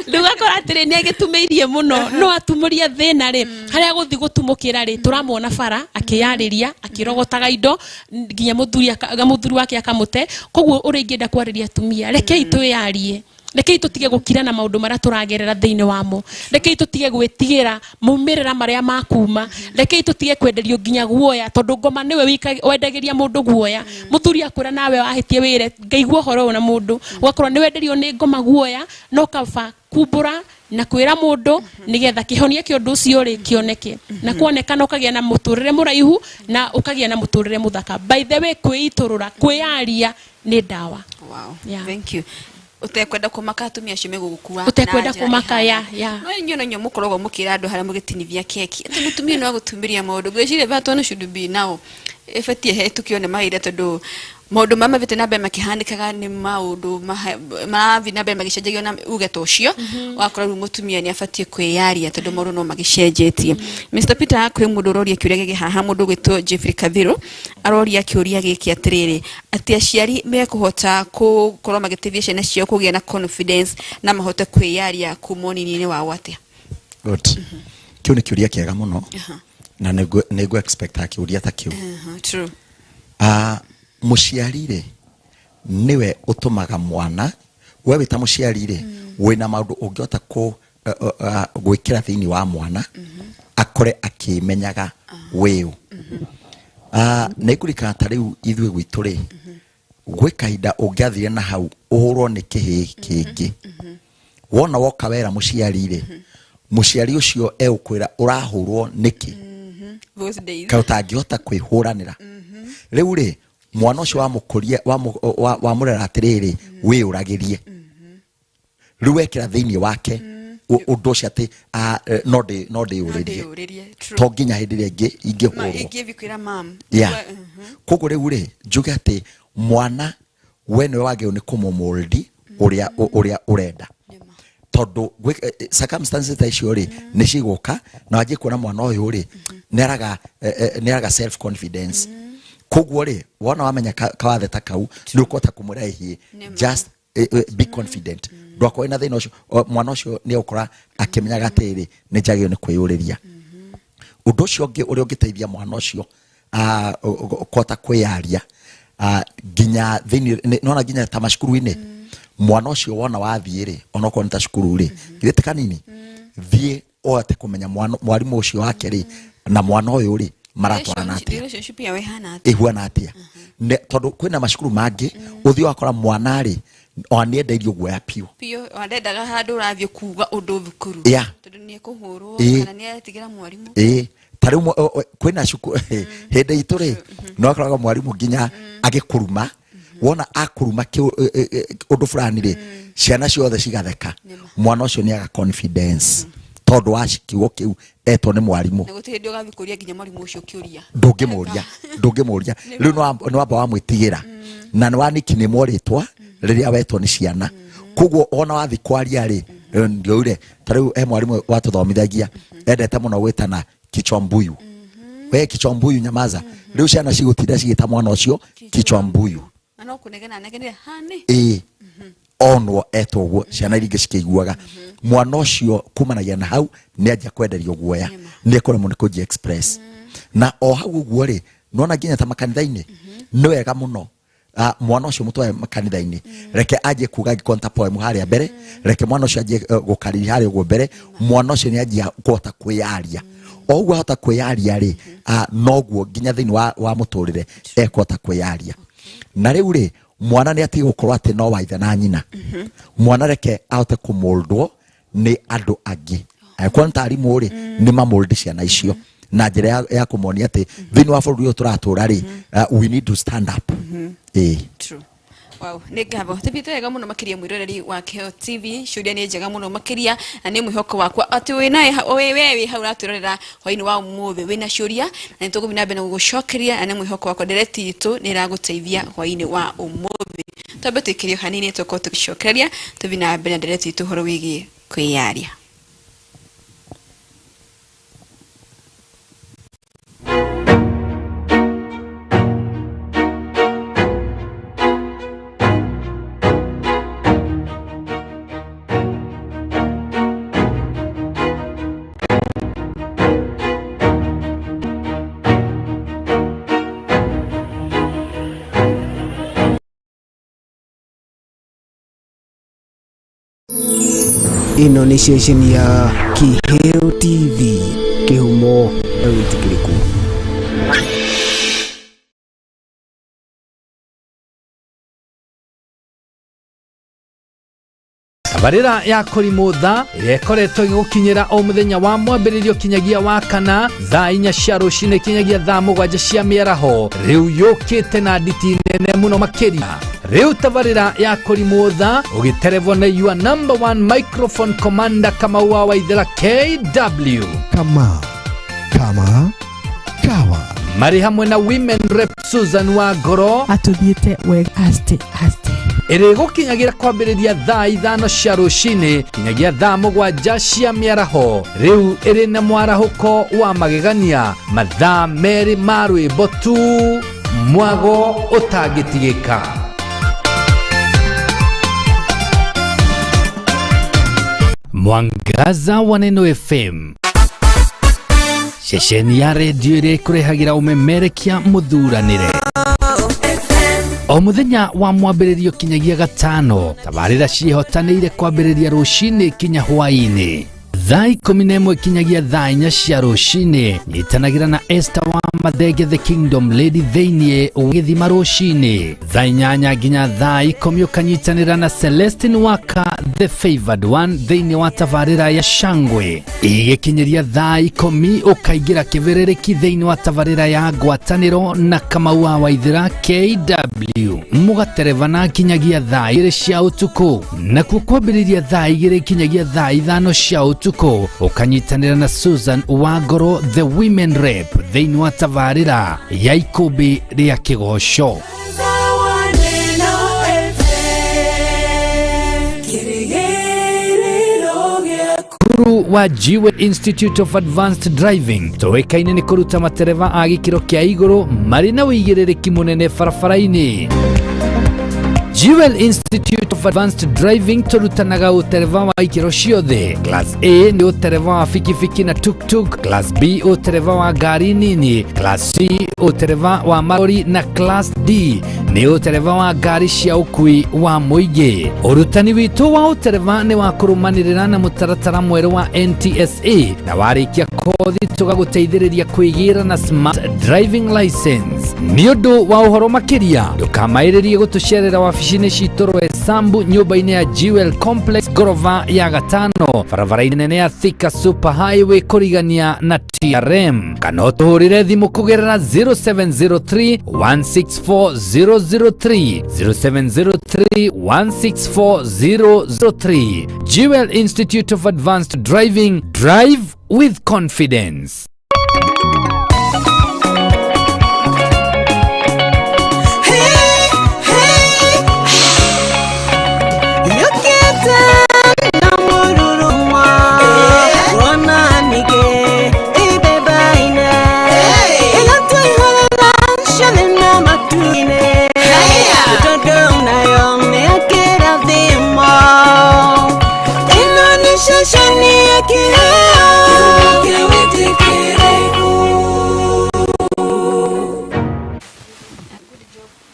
Rĩu akora atĩrĩ, nĩ agĩtumĩirie mũno, no atumũria thĩna rĩ, harĩa gũthi gũtumũkĩra rĩ, tũramuona bara akĩyarĩria, akĩrogotaga indo nginya mũthuri wake akamũte. Koguo ũrĩa ingĩenda kwarĩria atumia, rekei twĩyarie, rekei tũtige gũkira na maũndũ marĩa tũragerera thĩinĩ wamo, rekei tũtige gwĩtigĩra maumĩrĩra marĩa makuma, rekei tũtige kwenderio nginya guoya, tondũ ngoma nĩwe wendagĩria mũndũ guoya. Mũthuri akwĩra nawe wahĩtie wĩre ngaigua ũhoro ũyũ na mũndũ, ũgakorwo nĩ wenderio nĩ ngoma guoya, no kaba kumbũra na kwĩra mũndũ nĩgetha kĩhonia kĩa ũndũ ũcio rĩ kĩoneke, na kuonekana ũkagĩa na mũtũrĩre mũraihu na ũkagĩa na mũtũrĩre mũthaka. By the way, kwĩitũrũra, kwĩyaria nĩ ndawa. Wow. Yeah. Thank you. Ũtekwenda kũmaka atumia acio megũgũkua. Ũtekwenda na njĩra kũmaka, ĩhana. ya. No inyuĩ no inyuĩ mũkoragwo mũkĩra andũ harĩa mũgĩtinithia keki atĩ mũtumia no agũtumĩria maũndũ. Ngwĩciria that one should be now ĩbatiĩ hetũkio nĩ mahinda, tondũ Maũndũ marĩa mathiĩte na mbere makĩhanĩkaga nĩ maũndũ marathiĩ na mbere magĩcenjagio na uge ta ũcio wakora rĩu mũtumia nĩ abatiĩ kwĩyaria tondũ maũndũ no magĩcenjetie. Mr Peter, kwĩ mũndũ ũroria kĩũria gĩkĩ haha, mũndũ ũgwĩtwo Jeffrey Kathiru aroria kĩũria gĩkĩ atĩrĩrĩ, atĩ aciari mekũhota gũkorwo magĩteithia ciana ciao kũgĩa na confidence na mahote kwĩyaria kuma ũnini-inĩ wao atĩa? Good. Kĩu nĩ kĩũria kĩega mũno na nĩngũ expect kĩũria ta kĩu. True. Mũciari rĩ nĩwe ũtũmaga mwana, we wĩ ta mũciari rĩ wĩna maũndũ ũngĩhota gwĩkĩra thĩinĩ wa mwana akore akĩmenyaga wĩũ. Nĩngũririkana ta rĩu ithuĩ gwitũ rĩ gwĩ kahinda ũngĩathire na hau ũhũrwo nĩ kĩhĩĩ kĩngĩ, wona woka wera mũciari rĩ, mũciari ũcio egũkwĩra ũrahũrwo nĩkĩ, Those days. kaĩ ũtangĩhota kwĩhũranĩra. Rĩu rĩ mwana ũcio wamũkũria wamũrera atĩrĩrĩ wĩyũragĩrie, rĩu wekĩra thĩinĩ wake ũndũ ũcio atĩ no ndĩyũrĩrie, to nginya hĩndĩ ĩrĩa ingĩhũrwo ingĩthiĩ kwĩra mam. Yeah. Koguo rĩu rĩ njuge atĩ mwana we nĩwe wagĩrĩirwo nĩ kũmũmũldi ũrĩa ũrenda, tondũ circumstances ta icio rĩ nĩ cigũka na wanjie kuona mwana ũyũ rĩ nĩ araga self confidence. Koguo rĩ wona wamenya kawathe ta kau nĩ ũkũhota kũmwĩra ĩhiĩ just be confident, ndwakorwo na thĩna ũcio. Mwana ũcio nĩ egũkora akĩmenyaga atĩrĩ nĩ njagĩrĩirwo nĩ kwĩyũrĩria. Ũndũ ũcio ũngĩ ũrĩa ũngĩteithia mwana ũcio kũhota kwĩyaria nginya thĩinĩ nona nginya ta macukuru-inĩ, mwana ũcio wona wathiĩ rĩ onokorwo nĩ ta cukuru rĩ githĩ ti kanini, thiĩ ũhote kũmenya mwarimũ ũcio wake rĩ na mwana ũyũ rĩ maratwarana atĩa, relationship yao ĩhana atĩa, ĩhuana atĩa. Tondũ kwĩna macukuru mangĩ ũthiĩ wakora mwana rĩ ona nĩendeirio guoya biũ biũ, wandendaga handũ ũrathiĩ kuga ũndũ thukuru tondũ nĩ ekũhũrwo kana nĩ aretigĩra mwarimũ. Ĩĩ, ta rĩu kwĩna cukuru hĩndĩ itũ rĩ no akoraga mwarimũ nginya agĩkũruma, wona akũruma ũndũ fulani rĩ ciana ciothe cigatheka, mwana ũcio nĩ aga confidence tondũ wa kiugo kĩu etwo nĩ mwarimũ. Na gũtirĩ hĩndĩ ũgathiĩ kũria nginya mwarimũ ũcio kĩũria. Ndũngĩmũria rĩu nĩ wamba wamwĩtigĩra na nĩ wanikinĩmwo rĩtwa rĩrĩa wetwo nĩ ciana. Koguo ona wathiĩ kwaria rĩ ndioire ta rĩu he mwarimũ watũthomithagia endete mũno gwĩtana kichwa mbuyu, we kichwa mbuyu nyamaza. Rĩu ciana cigũtinda cigĩta mwana ũcio kichwa mbuyu na no kũnegena anegenire hani. Ĩĩ, onwo etwo ũguo ciana iria ingĩ cikĩiguaga mwana ũcio kumanagia na hau nĩ anjia kwenderio guoya, nĩ ekũremwo nĩ kũnjia express. Na o hau ũguo rĩ nona nginya ta makanitha-inĩ nĩ wega mũno mwana ũcio mũtwae makanitha-inĩ, reke anjie kuga angĩkorwo nĩ ta poem harĩa mbere, reke mwana ũcio anjie gũkariri harĩa ũguo mbere, mwana ũcio nĩ anjia kũhota kwĩyaria. O ũguo ahota kwĩyaria rĩ noguo nginya thĩinĩ wa mũtũrĩre ekũhota kwĩyaria. Na rĩu rĩ mwana nĩ atige gũkorwo atĩ no wa ithe na nyina, mwana reke ahote kũmũldwo nĩ andũ angĩ, angĩkorwo nĩ ta arimũ rĩ nĩ mamũldi ciana icio na njĩra ya kũmonia atĩ thĩinĩ wa bũrũri ũyũ tũratũra rĩ we need to stand up. Ĩĩ. True. Wow, nĩ ngatho tũthiĩte wega mũno makĩria mwĩroreri wa Kĩheo TV. Ciũria nĩ njega mũno makĩria na nĩ mwĩhoko wakwa atĩ wĩnaye we wĩ hau ũratwĩrorera hwainĩ wa ũmũthĩ wĩna ciũria na nĩ tũgũthiĩ na mbere na gũgũcokeria, na nĩ mwĩhoko wakwa ndereti itũ nĩ ĩragũteithia hwainĩ wa ũmũthĩ. Twambe twĩkĩrie hanini tũkorwo tũgĩcokereria tũthiĩ na mbere na ndereti itũ ũhoro wĩgiĩ kwĩyaria. Ĩno nĩ ceceni ya Kĩheo TV, kĩhumo na wĩtĩkĩrĩku. Tabarĩra ya kũrimũ tha ĩrĩa ĩkoretwo ĩgĩgũkinyĩra o mũthenya wa mwambĩrĩrio kinyagia wa kana thaa 4 cia rũcinĩ kinyagia thaa 7 cia mĩaraho rĩu yũkĩte na nditi nene mũno makĩria. Rĩu tabarĩra ya kũrimũ tha ũgĩterevwo nĩ your number one microphone commander Kamau wa Waithera KW. Kama kama kawa. Marĩ hamwe na Women Rep Susan Wangoro Atũthiĩte wega aste aste. Ĩrĩgũkinyagira kwambĩrĩria thaa 5 cia rũcinĩ kinyagia thaa 7 cia mĩaraho. Rĩu ĩrĩ na mwarahũko wa magegania, mathaa 2 ma rwĩmbo tu, mwago ũtangĩtigĩka. Mwangaza wa Neno FM, ceceni ya redio ĩrĩa ĩkũrehagĩra ũmemerekia mũthuranĩre o mũthenya wa mwambĩrĩrio kinyagia gatano. Tabarĩra ciĩhotanĩire kwambĩrĩria rũcinĩ kinya hwaĩ-inĩ thaa 11 kinyagia thaa 4 cia rũcinĩ. Nyitanagĩra na Esther wa Mathenge, the Kingdom Lady, thĩinĩ wa gĩthima rũcinĩ thaa 8 nginya thaa 10. Ũkanyitanĩra na Celestine Waka, the Favored One, thĩinĩ wa tabarĩra ya Shangwe. Igĩkinyĩria thaa 10 ũkaingĩra kĩbĩrĩrĩki thĩinĩ wa tabarĩra ya ngwatanĩro na Kamau wa Waithĩra KW, mũgaterebana kinyagia thaa 2 cia ũtukũ. Nakuo kwambĩrĩria thaa 2 kinyagia thaa 5 cia ũtukũ ũkanyitanĩra na Susan Wangoro, the Women Rep, thĩinĩ wa tabarĩra ya ikũmbĩ rĩa kĩgoco. Cukuru wa Jiwe Institute of Advanced Driving tũĩkaine nĩ kũruta matereba a gĩkĩro kĩa igũrũ marĩ na ũigĩrĩrĩki mũnene barabara-inĩ. Jewel Institute of Advanced Driving tũrutanaga ũtereba wa ikĩro ciothe. Class A nĩ ũtereba wa bikibiki na tuk-tuk, Class B ũtereba wa ngari nini, Class C ũtereba wa marori na Class D nĩ ũtereba wa ngari cia ũkui wa mũingĩ. Ũrutani witũ wa ũtereba nĩ wa kũrũmanĩrĩra na mũtaratara mwerũ wa NTSA, na warĩkia kothi tũgagũteithĩrĩria kwĩgĩra na smart driving license. Nĩ ũndũ wa ũhoro makĩria ndũkamaĩrĩrie gũtũcerera wabici-inĩ citũ Roysambu, nyũmba-inĩ ya Jewel Complex, ngorova ya 5, barabara-inĩ nene ya Thika Super Highway kũrigania na TRM, kana ũtũhũrĩre thimũ kũgerera 0703 164 003, 0703 164 003. Jewel Institute of Advanced Driving, drive with confidence.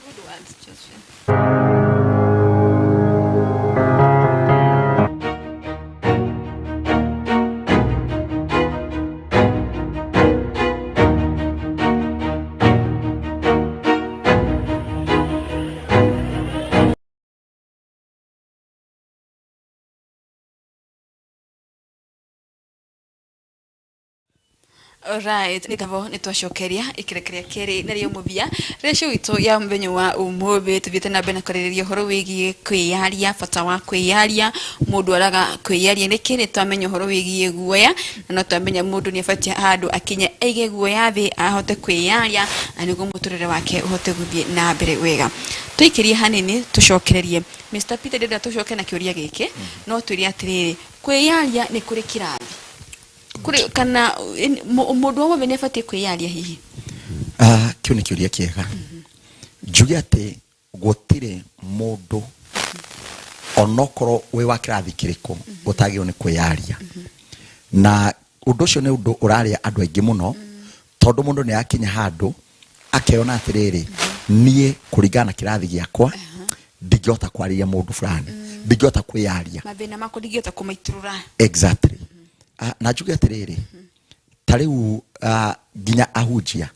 Good words, Josephine. Alright, nĩ tabo nĩ twacokeria ikĩreka rĩa kerĩ narĩo mũthia rĩa show itũ ya mũthenya wa ũmũthĩ. Tũthiĩte na mbere na kwarĩrĩria ũhoro wĩgiĩ kwĩyaria, bata wa kwĩyaria, mũndũ araga kwĩyaria nĩkĩ. Nĩ twamenya ũhoro wĩgiĩ guoya, na no twamenya mũndũ nĩ abatiĩ handũ akinye aige guoya thĩ ahote kwĩyaria, na nĩguo mũtũrĩre wake ũhote gũthiĩ na mbere wega. Tũikĩrie hanini tũcokererie. Mr Peter, ndĩrenda tũcoke na kĩũria gĩkĩ, no twĩre atĩrĩrĩ, kwĩyaria nĩ kũrĩ kĩrathi kũrĩ kana mũndũ o wothe nĩ abatiĩ kwĩyaria hihi? Kĩu nĩ kĩũria kĩega. Njuge atĩ gũtirĩ mũndũ onokorwo wĩ wa kĩrathi kĩrĩkũ ũtagĩrĩirwo nĩ kwĩyaria. Na ũndũ ũcio nĩ ũndũ ũrarĩa andũ aingĩ mũno, tondũ mũndũ nĩ akinya handũ akeyona atĩrĩrĩ, niĩ kũringana na kĩrathi gĩakwa ndingĩhota kwarĩria mũndũ fulani, ndingĩhota kwĩyaria, mathĩna makwa ndingĩhota kũmaitũrũra. Exactly. Na njuge atĩrĩrĩ, ta rĩu nginya ahunjia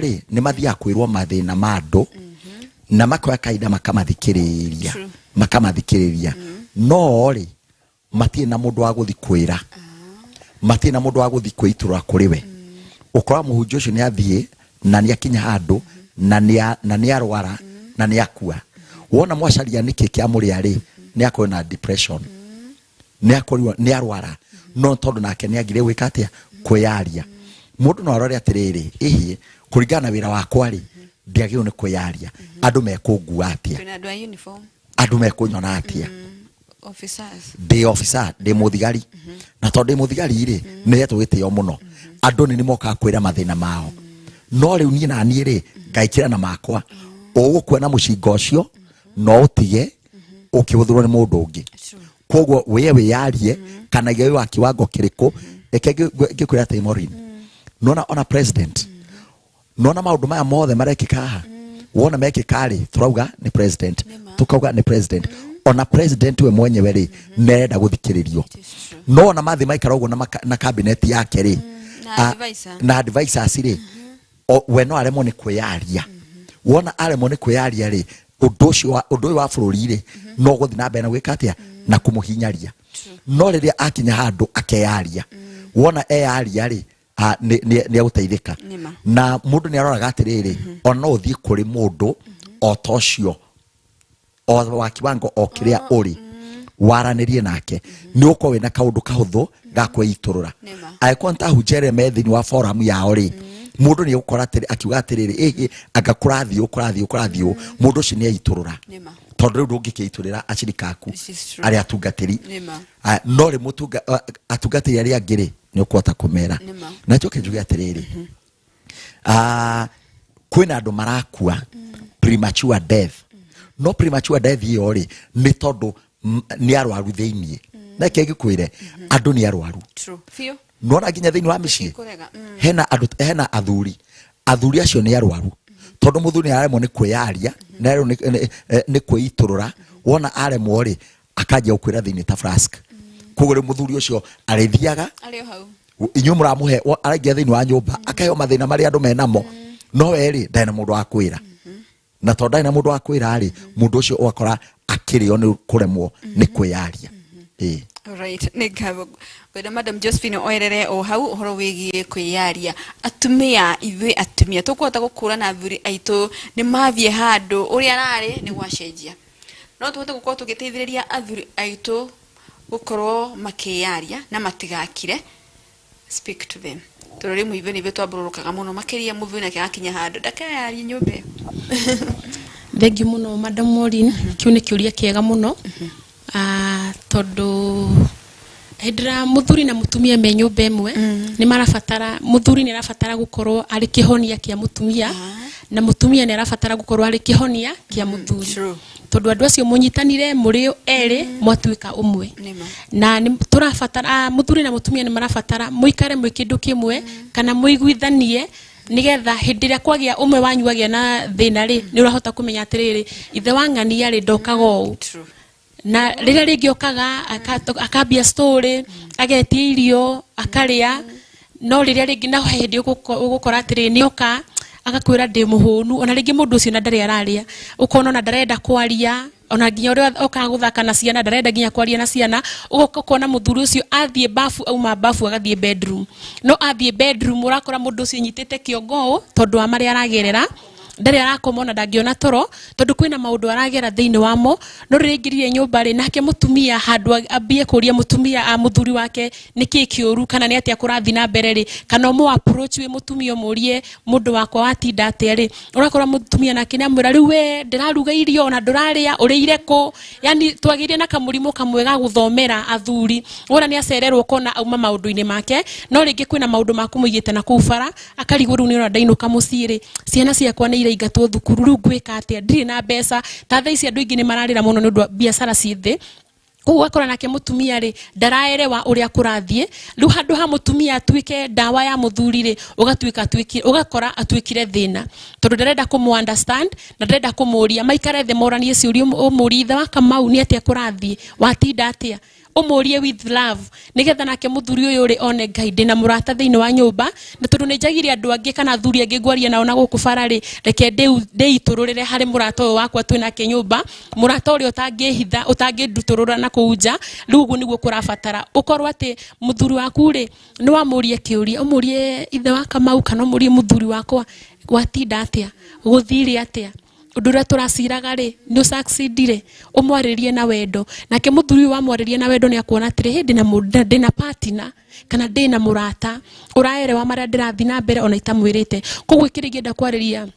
rĩ nĩ mathiaga kwĩrwo mathĩna ma andũ na makoya kahinda makamathikĩrĩria, makamathikĩrĩria, no rĩ matirĩ na mũndũ wa gũthiĩ kwĩra, matirĩ na mũndũ wa gũthiĩ kwĩitũrũra kũrĩ we. Ũkora mũhunjia ũcio nĩ athiĩ na nĩ akinya handũ na nĩ arwara na nĩ akua. Wona mwacaria nĩkĩ kĩamũrĩa rĩ, nĩ akorwo na depression, nĩ akorirwo nĩ arwara, no tondũ nake nĩ agire gwĩka atĩa, kwĩyaria. Mũndũ no arore atĩrĩrĩ, ĩhĩ Kũringana na wĩra wakwa rĩ, ndiagĩrĩirwo nĩ kwĩyaria. Andũ mekũngua atĩa? Twĩna andũ a uniform. Andũ mekũnyona atĩa? Officers. Ndĩ officer, ndĩ mũthigari, na tondũ ndĩ mũthigari rĩ, nĩ hetwo gĩtĩo mũno. Andũ nĩ nĩmokaga kwĩra mathĩna mao, no rĩu niĩ na niĩ rĩ, ngaikĩra na makwa. Ũgũkua na mũcinga ũcio no ũtige ũkĩhũthĩrwo nĩ mũndũ ũngĩ. Koguo wĩye wĩyarie kana wĩ wa kiwango kĩrĩkũ. Reke ngĩkwĩra atĩ Maureen, nona ona president, nona maũndũ maya mothe marekĩka haha, wona mekĩka rĩ, tũrauga nĩ president, tukauga nĩ president. Ona president we mwenyewe rĩ, nĩarenda gũthikĩrĩrio. No ona mathiĩ maikara ũguo na cabinet yake rĩ, Na advisor. Na advisors rĩ, we no aremwo nĩ kwĩyaria. Wona aremwo nĩ kwĩyaria rĩ, ũndũ ũcio ũndũ ũyũ wa bũrũri rĩ, no gũthiĩ na mbere na gwĩka atĩa, na kũmũhinyaria. No rĩrĩa akinya handũ akeyaria, wona eyaria rĩ, nĩ egũteithĩka. Nĩma. Na mũndũ nĩ aroraga atĩrĩrĩ, ona no ũthiĩ kũrĩ mũndũ o ta ũcio, o wa kiwango o kĩrĩa ũrĩ, waranĩrie nake, nĩ ũkorwo wĩna kaũndũ kahũthũ ga kwĩitũrũra. Nĩma. Angĩkorwo nĩ ta ahunjia arĩa me thĩinĩ wa forum yao rĩ, mũndũ nĩ egũkora akiuga atĩrĩrĩ, ĩhĩ anga kũrathiĩ ũũ, kũrathiĩ ũũ, kũrathiĩ ũũ, mũndũ ũcio nĩ eitũrũra. Nĩma. Tondũ rĩu ndũngĩkĩitũrĩra acirika aku This is true. arĩa atungatĩri. Nĩma. No rĩ atungatĩri arĩa angĩ rĩ, nĩ ũkũhota kũmera. Nĩma. Na njoke njuge atĩrĩrĩ, kwĩna andũ marakua premature death. No premature death ĩyo rĩ, nĩ tondũ nĩ arwaru thĩiniĩ. Na reke ngĩkwĩre, andũ nĩ arwaru. True. Biũ. Nona nginya thĩinĩ wa mĩciĩ Kũrega. Hena andũ, hena athuri, athuri acio nĩ arwaru, tondũ mũthuri nĩ aremwo nĩ kwĩyaria, nĩ aremwo nĩ kwĩitũrũra. Wona aremwo rĩ, akanjia gũkwĩra thĩinĩ ta flask. Koguo rĩu mũthuri ũcio arĩthiaga Arĩ o hau. Inyuĩ mũramũhe araingĩra thĩinĩ wa nyũmba, akaheo mathĩna marĩa andũ menamo, no we rĩ, ndarĩ na mũndũ wa kwĩra. Na tondũ ndarĩ na mũndũ wa kwĩra rĩ, mũndũ ũcio ũgakora akĩrĩo nĩ kũremwo nĩ kwĩyaria. Ĩĩ. Alright, nĩ ngatho. Ngwenda Madam Josephine oerere o hau ũhoro wĩgiĩ kwĩyaria. Atumia, ithuĩ atumia tũkũhota gũkũrana athuri aitũ nĩ mathiĩ handũ ũrĩa ararĩ nĩ gwacenjia. No tũhote gũkorwo tũgĩteithĩrĩria athuri aitũ gũkorwo makĩyaria na matigakire. Speak to them. Tondũ rĩmwe ithuĩ nĩ ithuĩ twambũrũrũkaga mũno makĩria, mũthuri nake agakinya handũ ndakeyaria nyũmba ĩyo. Thank you mũno, Madam Maureen. Kĩu nĩ kĩũria kĩega mũno. Tondũ hĩndĩ ĩrĩa mũthuri na mũtumia me nyũmba ĩmwe, nĩ marabatara, mũthuri nĩ arabatara gũkorwo arĩ kĩhonia kĩa mũtumia, na mũtumia nĩ arabatara gũkorwo arĩ kĩhonia kĩa mũthuri. Tondũ andũ acio mũnyitanire mũrĩ erĩ, mwatuĩka ũmwe. Nĩma. Na nĩ tũrabatara, mũthuri na mũtumia nĩ marabatara mũikare mwĩ kĩndũ kĩmwe, kana mũiguithanie, nĩgetha hĩndĩ ĩrĩa kwagĩa ũmwe wanyu agĩa na thĩna rĩ, nĩ ũrahota kũmenya atĩrĩrĩ, ithe wa ng'ania rĩ, ndokaga ũũ. Na rĩrĩa rĩngĩ okaga, akambia story, agetia irio, akarĩa. No rĩrĩa rĩngĩ na hĩndĩ ũgũkora atĩrĩrĩ, nĩoka agakwĩra ndĩ mũhũnu, ona rĩngĩ mũndũ ũcio na ndarĩ ararĩa, ũkona ona ndarenda kwaria, ona nginya ũrĩa okaga gũthaka na ciana ndarenda nginya kwaria na ciana. Ũgoka ũkona mũthuri ũcio athiĩ bafu, auma bafu agathiĩ bedroom, no athiĩ bedroom ũrakora mũndũ ũcio anyitĩte kĩongo ũũ tondũ wa marĩa aragerera, ndarĩ arakoma ona ndangĩona toro tondũ kwĩna maũndũ aragera thĩinĩ wamo. No rĩrĩa aingĩrire nyũmba rĩ, nake mũtumia handũ ambie kũria mũtumia a mũthuri wake nĩkĩ kĩũru kana nĩ atĩa kũrathiĩ na mbere rĩ, kana ũmũ approach wĩ mũtumia ũmũrie mũndũ wakwa watinda atĩa rĩ, ũrakora mũtumia nake nĩamwĩra rĩu we ndĩraruga irio ona ndũrarĩa, ũrĩire kũ? Yani twagĩire na kamũrimũ kamwe ga gũthomera athuri, wona nĩ acererwo ũkona auma maũndũ-inĩ make, no rĩngĩ kwĩna maũndũ maku mũigĩte na kũu bara, akarigwo rĩu nĩona ndainũka mũciĩ rĩ, ciana ciakwa nĩ iraingatwo thukuru, rĩu ngwĩka atĩa, ndirĩ na mbeca. Ta thaa ici andũ aingĩ nĩ mararĩra mũno nĩ ũndũ wa biacara ciĩ thĩ. Koguo ũgakora nake mũtumia rĩ, ndaraerewa ũrĩa kũrathiĩ. Rĩu handũ ha mũtumia atuĩke ndawa ya mũthuri rĩ, ũgakora atuĩkire thĩna, tondũ ndarenda kũmũ understand na ndarenda kũmũria, maikare thĩ moranie ciũria, ũmũrie ithe wa Kamau nĩ atĩa kũrathiĩ, watinda atĩa, ũmũrie with love, nĩgetha nake mũthuri ũyũ rĩ one Ngai ndĩna mũrata thĩinĩ wa nyũmba, na tondũ nĩ njagire andũ angĩ kana athuri angĩ ngwaria nao na gũkũ bara rĩ, reke ndĩitũrũrĩre harĩ mũrata ũyũ wakwa twĩ nake nyũmba, mũrata ũrĩa ũtangĩhitha, ũtangĩndutũrũra na kũu nja. Rĩu ũguo nĩguo kũrabatara ũkorwo atĩ mũthuri waku rĩ, nĩ wamũrie kĩũria, ũmũrie ithe wa Kamau kana ũmũrie mũthuri wakwa watinda atĩa, gũthire atĩa. Ũndũ ũrĩa tũraciraga rĩ, nĩ ũsucceedire? Ũmwarĩrie na wendo. Nake mũthuri ũyũ wamwarĩria na wendo nĩ akuona atĩrĩ, hĩ ndĩna mũndũ, ndĩna partner kana ndĩna mũrata ũraerewa marĩa ndĩrathiĩ na mbere ona itamwĩrĩte. Koguo kĩrĩa ingĩenda kwarĩria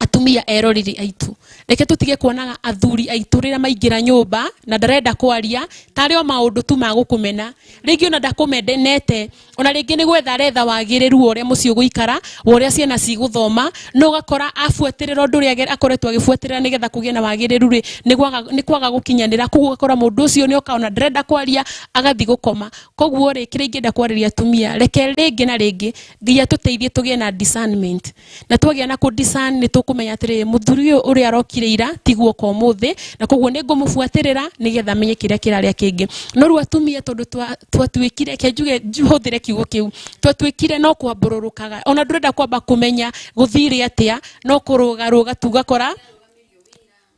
atumia eroreri aitũ, reke tũtige kuonaga athuri aitũ rĩrĩa maingĩra nyũmba na ndarenda kwaria tarĩ o maũndũ tu ma gũkũmena. Rĩngĩ ona ndakũmenete, ona rĩngĩ nĩ gwetha aretha wagĩrĩru wa ũrĩa mũciĩ ũgũikara, wa ũrĩa ciana cigũthoma, no ũgakora abuatĩrĩra ũndũ ũrĩa akoretwo agĩbuatĩrĩra nĩgetha kũgĩe na wagĩrĩru rĩ, nĩ kwaga gũkinyanĩra. Koguo ũgakora mũndũ ũcio nĩ oka ona ndarenda kwaria, agathiĩ gũkoma. Koguo rĩ, kĩrĩa ingĩenda kwarĩria atumia, reke rĩngĩ na rĩngĩ Ngai atũteithie tũgĩe na discernment. Na twagĩa na kũ discern nĩ tũkũmenya atĩrĩrĩ, mũthuri ũyũ ũrĩa arokire ira tiguo oka ũmũthĩ, na koguo nĩ ngũmũbuatĩrĩra nĩgetha menye kĩrĩa kĩrarĩa kĩngĩ. No rĩu atumia tondũ twatuĩkire, reke njuge hũthĩre kiugo kĩu, twatuĩkire no kwambũrũrũkaga, ona ndũrenda kwamba kũmenya gũthire atĩa, no kũrũgarũga tu ũgakora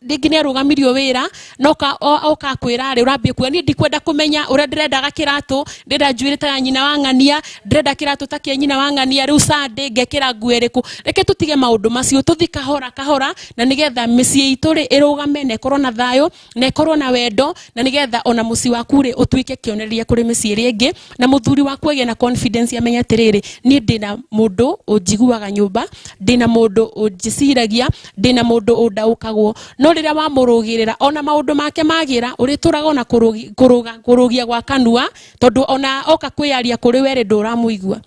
rĩngĩ nĩ arũgamirio wĩra, no oka akwĩra rĩ, ũrambia kuga niĩ ndikwenda kũmenya ũrĩa ndĩrendaga kĩratũ, ndĩrenda njuĩrĩ ta ya nyina wa ng'ania, ndĩrenda kĩratũ ta kĩa nyina wa ng'ania, rĩu Sunday ngekĩra nguo ĩrĩkũ. Reke tũtige maũndũ macio, tũthiĩ kahora kahora, na nĩgetha mĩciĩ itũ rĩ ĩrũgame na ĩkorwo na thayũ na ĩkorwo na wendo, na nĩgetha ona mũciĩ waku rĩ ũtuĩke kĩonereria kũrĩ mĩciĩ ĩrĩa ĩngĩ, na mũthuri waku agĩe na confidence amenye atĩrĩrĩ, niĩ ndĩna mũndũ ũnjiguaga nyũmba, ndĩna mũndũ ũnjĩciragia, ndĩna mũndũ ũndaũkagwo. No rĩrĩa wamũrũgĩrĩra ona maũndũ make magĩra, ũrĩtũraga ona kũrũgia gwa kanua, tondũ ona oka kwĩyaria kũrĩ we rĩ, ndũramũigua.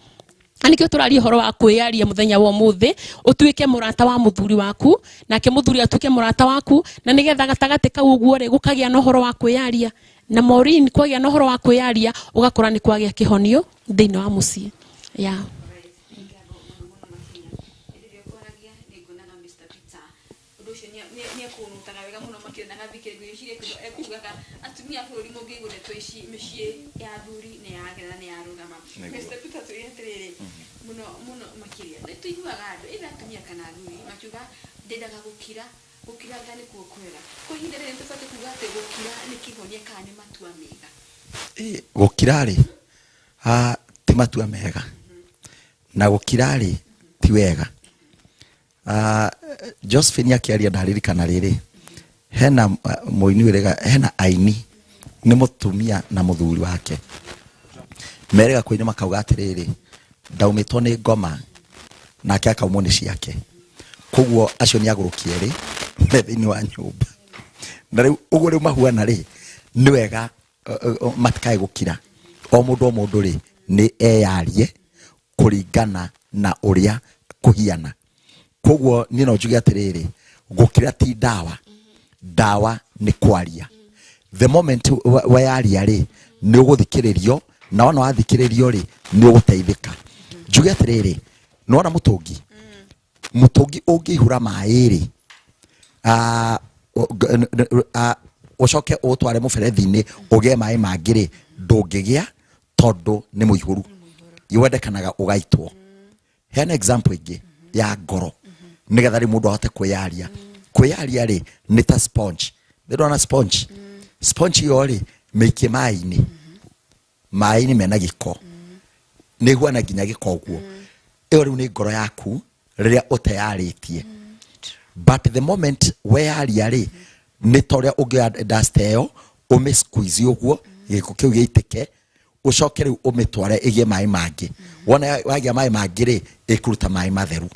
Na nĩkĩo tũraria ũhoro wa kwĩyaria mũthenya wa ũmũthĩ, ũtuĩke mũrata wa mũthuri waku, nake mũthuri atuĩke mũrata waku, na nĩgetha gatagatĩ kau ũguo rĩ, gũkagĩa na ũhoro wa kwĩyaria. Na Maureen, kwagĩa na ũhoro wa kwĩyaria, ũgakora nĩ kwagĩa kĩhonio thĩinĩ wa mũciĩ. Yeah. Ũndũ ũcio nĩ ekũũnũtaga wega mũno makĩria na agathikĩrĩria ngwĩciria kĩndũ ekugaga atumia a bũrũri mũngĩigua ndeto ici mĩciĩ ya athuri nĩ yagĩra na nĩ yarũgama. Mr. Peter tũrie atĩrĩrĩ mũno mũno makĩria nĩ tũiguaga andũ either atumia kana athuri makiuga ndendaga gũkira, gũkiranga nĩkuo kwega. Kwa ihinda rĩrĩ nĩ tũbatiĩ kuga atĩ gũkira nĩ kĩhonia kana nĩ matua mega? Gũkira rĩ, ti matua mega, na gũkira rĩ, ti wega. Josephine akĩaria ndaririkana rĩrĩ, hena mũini wĩrĩga, hena aini nĩ mũtumia na mũthuri wake merĩga kũina makauga atĩrĩrĩ, ndaumĩtwo nĩ ngoma nake akaumwo nĩ ciake, koguo acio nĩ agũrũki erĩ me thĩinĩ wa nyũmba, na rĩu ũguo rĩu mahuana rĩ, nĩ wega matikae gũkira, o mũndũ o mũndũ rĩ nĩ eyarie kũringana na ũrĩa kũhiana. Koguo niĩ no njuge atĩrĩrĩ, gũkira ti ndawa, ndawa nĩ kwaria. The moment weyaria rĩ, nĩ ũgũthikĩrĩrio, na wona wathikĩrĩrio rĩ, nĩ ũgũteithĩka. Njuge atĩrĩrĩ, nĩwona mũtũngi? Mũtũngi ũngĩihũra maĩ rĩ, ũcoke ũtware mũberethi-inĩ ũgĩe maĩ mangĩ rĩ, ndũngĩgĩa tondũ nĩ mũihũru. Wendekanaga ũgaitwo. Heana example ĩngĩ ya ngoro nĩgetha rĩu mũndũ ahote kwĩyaria. Kwĩyaria rĩ nĩ ta sponge. Nĩ ndona sponge? Sponge ĩyo rĩ, mĩikie maĩ-inĩ. Maĩ-inĩ mena gĩko. Nĩ ĩhuana nginya gĩko ũguo. Ĩyo rĩu nĩ ngoro yaku rĩrĩa ũteyarĩtie. But the moment weyaria rĩ, nĩ ta ũrĩa ũngĩoya dust ĩyo, ũmĩ squeeze ũguo, gĩko kĩu gĩitĩke, ũcoke rĩu ũmĩtware ĩgĩe maĩ mangĩ. Wona wagĩa maĩ mangĩ rĩ, ĩkũruta maĩ matheru.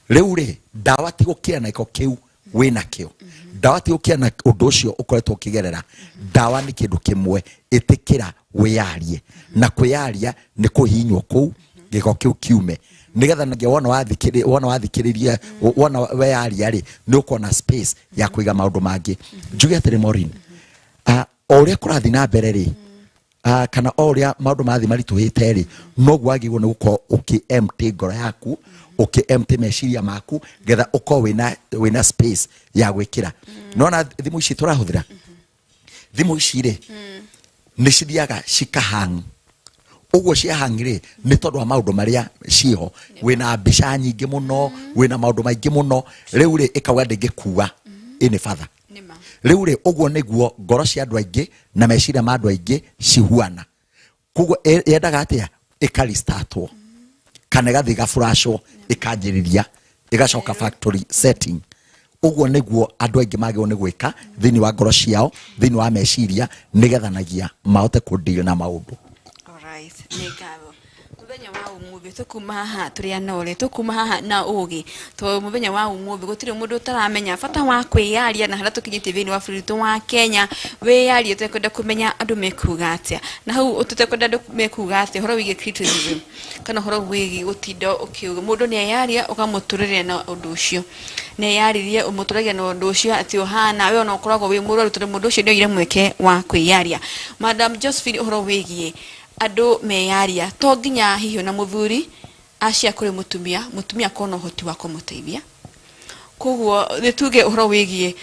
Rĩu rĩ, ndawa ti gũkira na gĩko kĩu wĩnakĩo. Ndawa ti gũkira na ũndũ ũcio ũkoretwo ũkĩgerera. Ndawa nĩ kĩndũ kĩmwe, ĩtĩkĩra wĩyarie. Na kwĩyaria nĩ kũhihinywo kũu, gĩko kĩu kiume. Nĩgetha ningĩ wona wona wathikĩrĩria, wona weyaria rĩ, nĩ ũkuona space ya kũiga maũndũ mangĩ. Njuge atĩrĩ Maureen, o ũrĩa kũrathiĩ na mbere rĩ, kana o ũrĩa maũndũ marathiĩ maritũhĩte rĩ, noguo wagĩrĩirwo nĩ gũkorwo ũkĩ empty ngoro yaku, ũkĩ empty meciria maku, nĩgetha ũkorwo wĩna space ya gwĩkĩra. Nĩwona thimũ ici tũrahũthĩra? Thimũ ici rĩ, nĩ cithiaga cikahang. Ũguo ciahang rĩ, nĩ tondũ wa maũndũ marĩa ciĩho. Wĩna mbica nyingĩ mũno, wĩna maũndũ maingĩ mũno, rĩu rĩ, ĩkauga ndĩngĩkua any further. Rĩu rĩ, ũguo nĩguo ngoro cia andũ aingĩ na meciria ma andũ aingĩ cihuana. Koguo yendaga atĩa? Ĩkaristatwo kana ĩgathiĩ ĩgaburacwo, ĩkanjĩrĩria, ĩgacoka factory setting. Ũguo nĩguo andũ aingĩ magĩrĩirwo nĩ gwĩka thĩinĩ wa ngoro ciao, thĩinĩ wa meciria, nĩgethanagia mahote kũ deal na maũndũ. Alright, nĩ ngatho. Mũthenya wa ũmũthĩ tũkuma haha tũrĩ anore, tũkuma haha na ũgĩ, tondũ mũthenya wa ũmũthĩ gũtirĩ mũndũ ũtaramenya bata wa kwĩyaria na harĩa tũkinyĩtie thĩinĩ wa bũrũri witũ wa Kenya. Wĩyarie tũtekwenda kũmenya andũ mekuga atĩa. Na hau tũtekwenda andũ mekuga atĩa ũhoro wĩgiĩ criticism kana ũhoro wĩgiĩ gũtinda ũkĩuga mũndũ nĩ eyaria ũkamũtũrĩrĩra na ũndũ ũcio. Nĩ eyaririe ũmũtũragia na ũndũ ũcio atĩ ũhana we ona ũkoragwo wĩ mũrwaru tondũ mũndũ ũcio nĩ oire mweke wa kwĩyaria. Madam Josephine ũhoro wĩgiĩ andũ meyaria to nginya hihi ona mũthuri acia kũrĩ mũtumia, mũtumia akorwo na ũhoti wa kũmũteithia. Koguo nĩ tuge ũhoro wĩgiĩ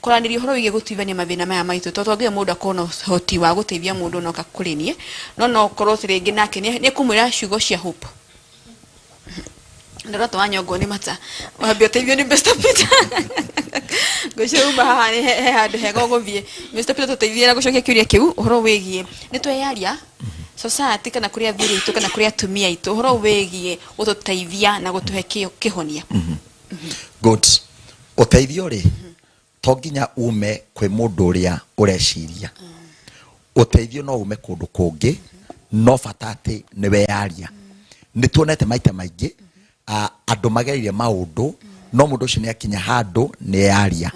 kwaranĩria ũhoro wĩgiĩ gũtuithania mathĩna maya maitũ tondũ to nginya mũndũ akorwo na ũhoti wa gũteithia mũndũ onoka kũrĩ niĩ, no no ũkorwo atĩ rĩngĩ nake nĩ ekũmwĩra ciugo cia hope. Ndorato wa nyongo nĩ mata wambe ũteithio nĩ Mr. Peter. Ngwĩciria uma haha nĩ he handũ hega ũgũthiĩ. Mr. Peter tũteithie na gũcokia kĩũria kĩu ũhoro wĩgiĩ nĩ tweyaria society kana kũrĩ athuri aitũ kana kũrĩ atumia aitũ ũhoro wĩgiĩ gũtũteithia na gũtũhe kĩhonia. Good. Ũteithio rĩ, to nginya ume kwĩ mũndũ ũrĩa ũreciria. Ũteithio no ume kũndũ kũngĩ, no bata atĩ nĩ weyaria. Nĩ tuonete maita maingĩ andũ magereire maũndũ, no mũndũ ũcio nĩ akinya handũ nĩ eyaria.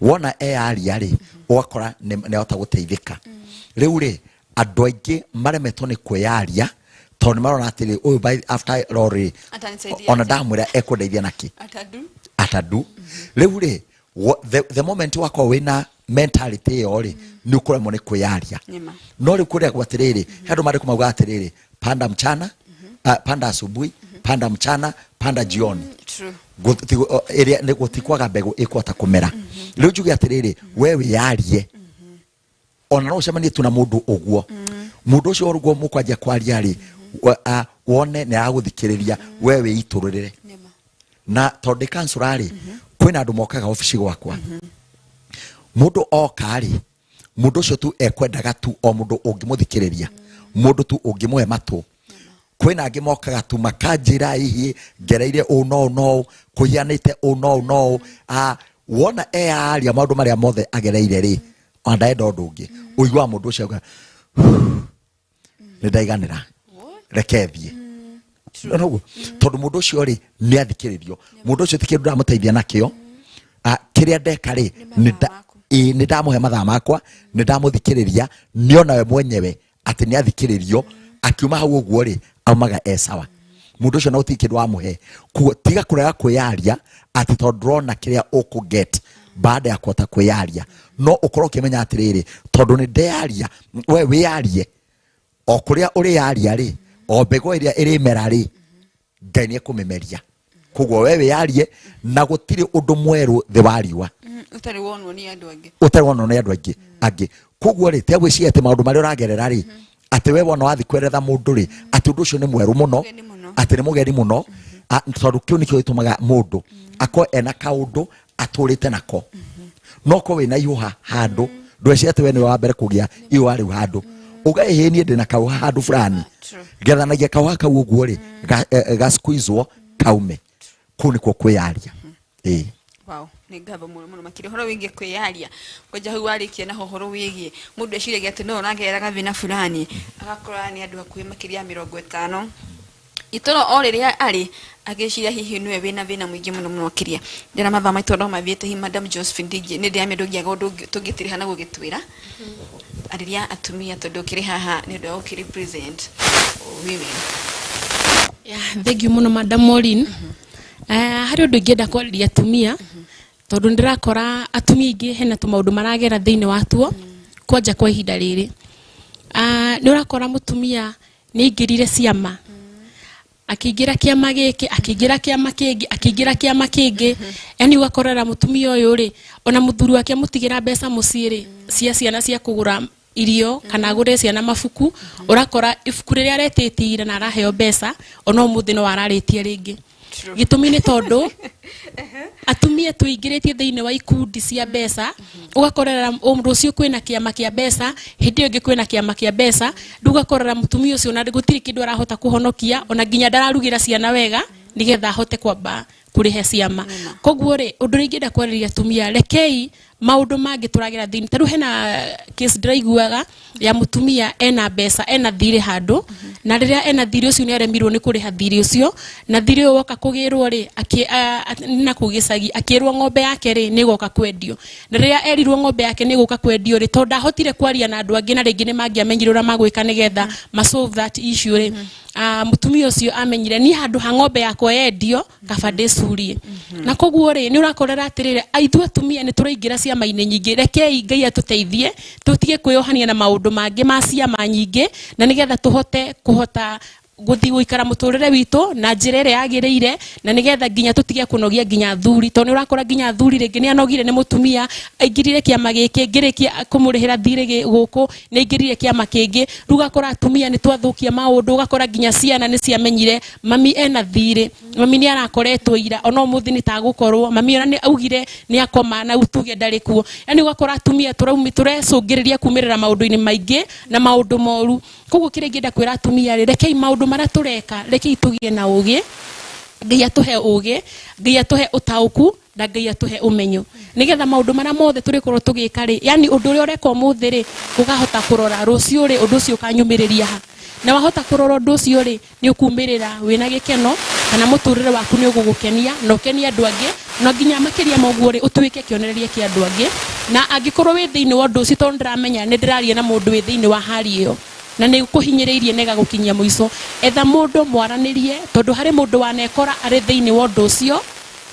Wona eyaria rĩ, ũgakora nĩ ahota gũteithĩka. Rĩu rĩ, andũ aingĩ maremetwo nĩ kwĩyaria tondũ nĩ marona atĩrĩ, ũyũ by after all rĩ, Atanisaidia ona atĩa? ndamwĩra ekũndeithia nakĩ? Atadu. Atadu. Rĩu rĩ, the moment wakorwo wĩna mentality ĩyo rĩ, nĩ ũkũremwo nĩ kwĩyaria. Nĩma. No rĩu kũrĩagwo atĩrĩrĩ, he andũ mandĩko maugaga atĩrĩrĩ, panda mchana, panda asubuhi, panda mchana, panda jioni. True. Ĩrĩa nĩ gũtikwaga mbegũ ĩkũhota kũmera. Rĩu njuge atĩrĩrĩ, we wĩyarie. Ona no ũcemanie tu na mũndũ ũguo. Mũndũ ũcio ũguo mũkwanjia kwaria rĩ, wone nĩ aragũthikĩrĩria, we wĩitũrũrĩre. Nĩma. Na tondũ ndĩ counselor rĩ, kwĩna andũ mokaga obici gwakwa. Mũndũ oka rĩ, mũndũ ũcio tu ekwendaga tu o mũndũ ũngĩmũthikĩrĩria, mũndũ tu ũngĩmũhe matũ. Kwĩna angĩ mokaga tu makanjĩra hihi ngereire ũũ no ũũ no ũũ, kũhianĩte ũũ no ũũ no ũũ. Wona eyaria maũndũ marĩa mothe agereire rĩ, ona ndarenda ũndũ ũngĩ. Ũiguaga mũndũ ũcio auga, nĩ ndaiganĩra, reke thiĩ. No ũguo, tondũ mũndũ ũcio rĩ, nĩ athikĩrĩrio. Mũndũ ũcio ti kĩndũ ndamũteithia nakĩo. Kĩrĩa ndeka rĩ, Nĩ mathaa maku. nĩ ndamũhe mathaa makwa, nĩ ndamũthikĩrĩria, nĩ ona we mwenyewe atĩ nĩ athikĩrĩrio, akiuma hau ũguo rĩ, aumaga e sawa. Mũndũ ũcio na gũtirĩ kĩndũ wamũhe. Koguo tiga kũrega kwĩyaria atĩ tondũ ndũrona kĩrĩa ũkũ get baada ya kũhota kwĩyaria. No ũkorwo ũkĩmenya atĩrĩrĩ, tondũ nĩ ndeyaria, we wĩyarie. O kũrĩa ũrĩyaria rĩ, o mbegũ ĩrĩa ĩrĩmera rĩ, Ngai nĩ ekũmĩmeria. Koguo we wĩyarie na gũtirĩ ũndũ mwerũ thĩ wa riũa. Ũtarĩ wonwo nĩ andũ angĩ. Ũtarĩ wonwo nĩ andũ angĩ. Angĩ. Koguo rĩ, tiga gwĩciria atĩ maũndũ marĩa ũragerera rĩ, atĩ we wona wathiĩ kweretha mũndũ rĩ, atĩ ũndũ ũcio nĩ mwerũ mũno, Mũgeni mũno. atĩ nĩ mũgeni mũno. Tondũ kĩu nĩkĩo gĩtũmaga mũndũ akorwo ena kaũndũ atũrĩte nako. No korwo wĩna ihũha handũ, ndweciria atĩ we nĩwe wa mbere kũgĩa ihũha rĩu handũ. Ũgaĩhĩnie ndĩ na kaũha handũ fulani. Ngethanagia kaũha kau ũguo rĩ, ga squeeze-wo kaume. Kũu nĩkuo kwĩyaria. Wow, nĩ ngatho mũno mũno makĩria ũhoro wĩgiĩ kwĩyaria. Kwanja hau warĩkia naho ũhoro wĩgiĩ mũndũ eciragia atĩ no ũragerera gathĩna fulani, agakora nĩ andũ hakuhĩ makĩria ya mĩrongo ĩtano. Itũra o rĩrĩa arĩ agĩciria hihi nĩwe wĩna thĩna mũingĩ mũno mũno makĩria. Ndĩra mathaa maitũ no mathiĩte hihi Madam Josephine nĩ ndĩramenya ndũngĩaga ũndũ tũngĩtiriha na gũgĩtwĩra. Arĩria atumia tondũ ũkĩrĩ haha nĩ ũndũ wa gũkĩ represent women. Yeah, thank you mũno Madam Maureen. Harĩ ũndũ ingĩenda kwarĩria atumia, tondũ nĩndĩrakora atumia aingĩ hena tũmaũndũ maragera thĩinĩ watuo kwanja kwa ihinda rĩrĩ. Nĩ ũrakora mũtumia nĩ aingĩrire ciama, akĩingĩra kĩama gĩkĩ, akĩingĩra kĩama kĩngĩ, akĩingĩra kĩama kĩngĩ. Yaani ũgakorera mũtumia ũyũ rĩ, ona mũthuri wake amũtigĩra mbeca mũciĩ rĩ, cia ciana cia kũgũra irio kana agũre ciana mabuku, ũrakora ibuku rĩrĩa aretĩtie ira na araheo mbeca, ona ũmũthĩ no ararĩtie rĩngĩ. Gĩtũmi nĩ tondũ atumia tũingĩrĩtie thĩinĩ wa ikundi cia mbeca, ũgakorera rũciũ kwĩna kĩama kĩa mbeca, hĩndĩ ĩyo ĩngĩ kwĩna kĩama kĩa mbeca, rĩu ũgakorera mũtumia ũcio ona gũtirĩ kĩndũ arahota kũhonokia, ona nginya ndararugĩra ciana wega, Nĩgetha ahote kwamba kũrĩhe ciama. Koguo rĩ, ũndũ ũrĩa ingĩenda kwarĩria atumia, rekei maũndũ mangĩ tũragera thĩinĩ. Ta rĩu hena case ndĩraiguaga ya mũtumia ena mbeca, ena thirĩ handũ, na rĩrĩa ena thirĩ ũcio nĩ aremirwo nĩ kũrĩha thirĩ ũcio, na thirĩ ũyũ woka kũgĩrwo rĩ, na kũu gĩcagi akĩrwo ng'ombe yake rĩ nĩ ĩgoka kwendio. Na rĩrĩa erirwo ng'ombe yake nĩ ĩgũka kwendio rĩ, tondũ ndahotire kwaria na andũ angĩ, na rĩngĩ nĩ mangĩamenyire ũrĩa magwĩka nĩgetha ma solve that issue rĩ, mũtumia ũcio amenyire niĩ handũ ha ng'ombe yakwa yendio kaba ndĩcurie. Na koguo rĩ, nĩ ũrakorera atĩrĩrĩ, ithuĩ atumia nĩ tũraingĩra ciama-inĩ nyingĩ. Rekei Ngai atũteithie tũtige kwĩyohania na maũndũ mangĩ ma ciama nyingĩ, na nĩgetha tũhote kũhota gũthiĩ gũikara mũtũrĩre witũ na njĩra ĩrĩa yagĩrĩire, na nĩgetha nginya tũtige kũnogia nginya athuri, tondũ nĩ ũrakora nginya athuri rĩngĩ nĩ anogire nĩ mũtumia, aingĩrire kĩama gĩkĩ, ngĩrĩkia kũmũrĩhĩra thirĩ gũkũ nĩ aingĩrire kĩama kĩngĩ. Rĩu ũgakora atumia nĩ twathũkia maũndũ, ũgakora nginya ciana nĩ ciamenyire mami ena thirĩ, mami nĩ arakoretwo ira, ona ũmũthĩ nĩ tagũkorwo mami ona nĩ augire nĩ akoma na tuge ndarĩ kuo. Yani ũgakora atumia tũrecũngĩrĩria kumĩrĩra maũndũ-inĩ maingĩ na maũndũ moru. Koguo kĩrĩa ingĩenda kwĩra atumia rĩ, rekei maũndũ marĩa tũreka, rekei tũgĩe na ũgĩ, Ngai atũhe ũgĩ, Ngai atũhe ũtaũku, na Ngai atũhe ũmenyo, nĩgetha maũndũ marĩa mothe tũrĩkorwo tũgĩka rĩ, yani ũndũ ũrĩa ũreka ũmũthĩ rĩ, ũkahota kũrora rũciũ rĩ, ũndũ ũcio ũkanyumĩrĩria ha, na wahota kũrora ũndũ ũcio rĩ, nĩ ũkumĩrĩra wĩna gĩkeno, kana mũtũrĩre waku nĩ ũgũgũkenia na ũkenie andũ angĩ, na nginya makĩria ma ũguo rĩ, ũtuĩke kĩonereria kĩa andũ angĩ. Na angĩkorwo wĩ thĩinĩ wa ũndũ ũcio, tondũ ndĩramenya nĩ ndĩraria na mũndũ wĩ thĩinĩ wa hali ĩyo na nĩ ũkũhinyĩrĩirie na ĩgagũkinyia mũico, etha mũndũ mwaranĩrie, tondũ harĩ mũndũ wanekora arĩ thĩinĩ wa ũndũ ũcio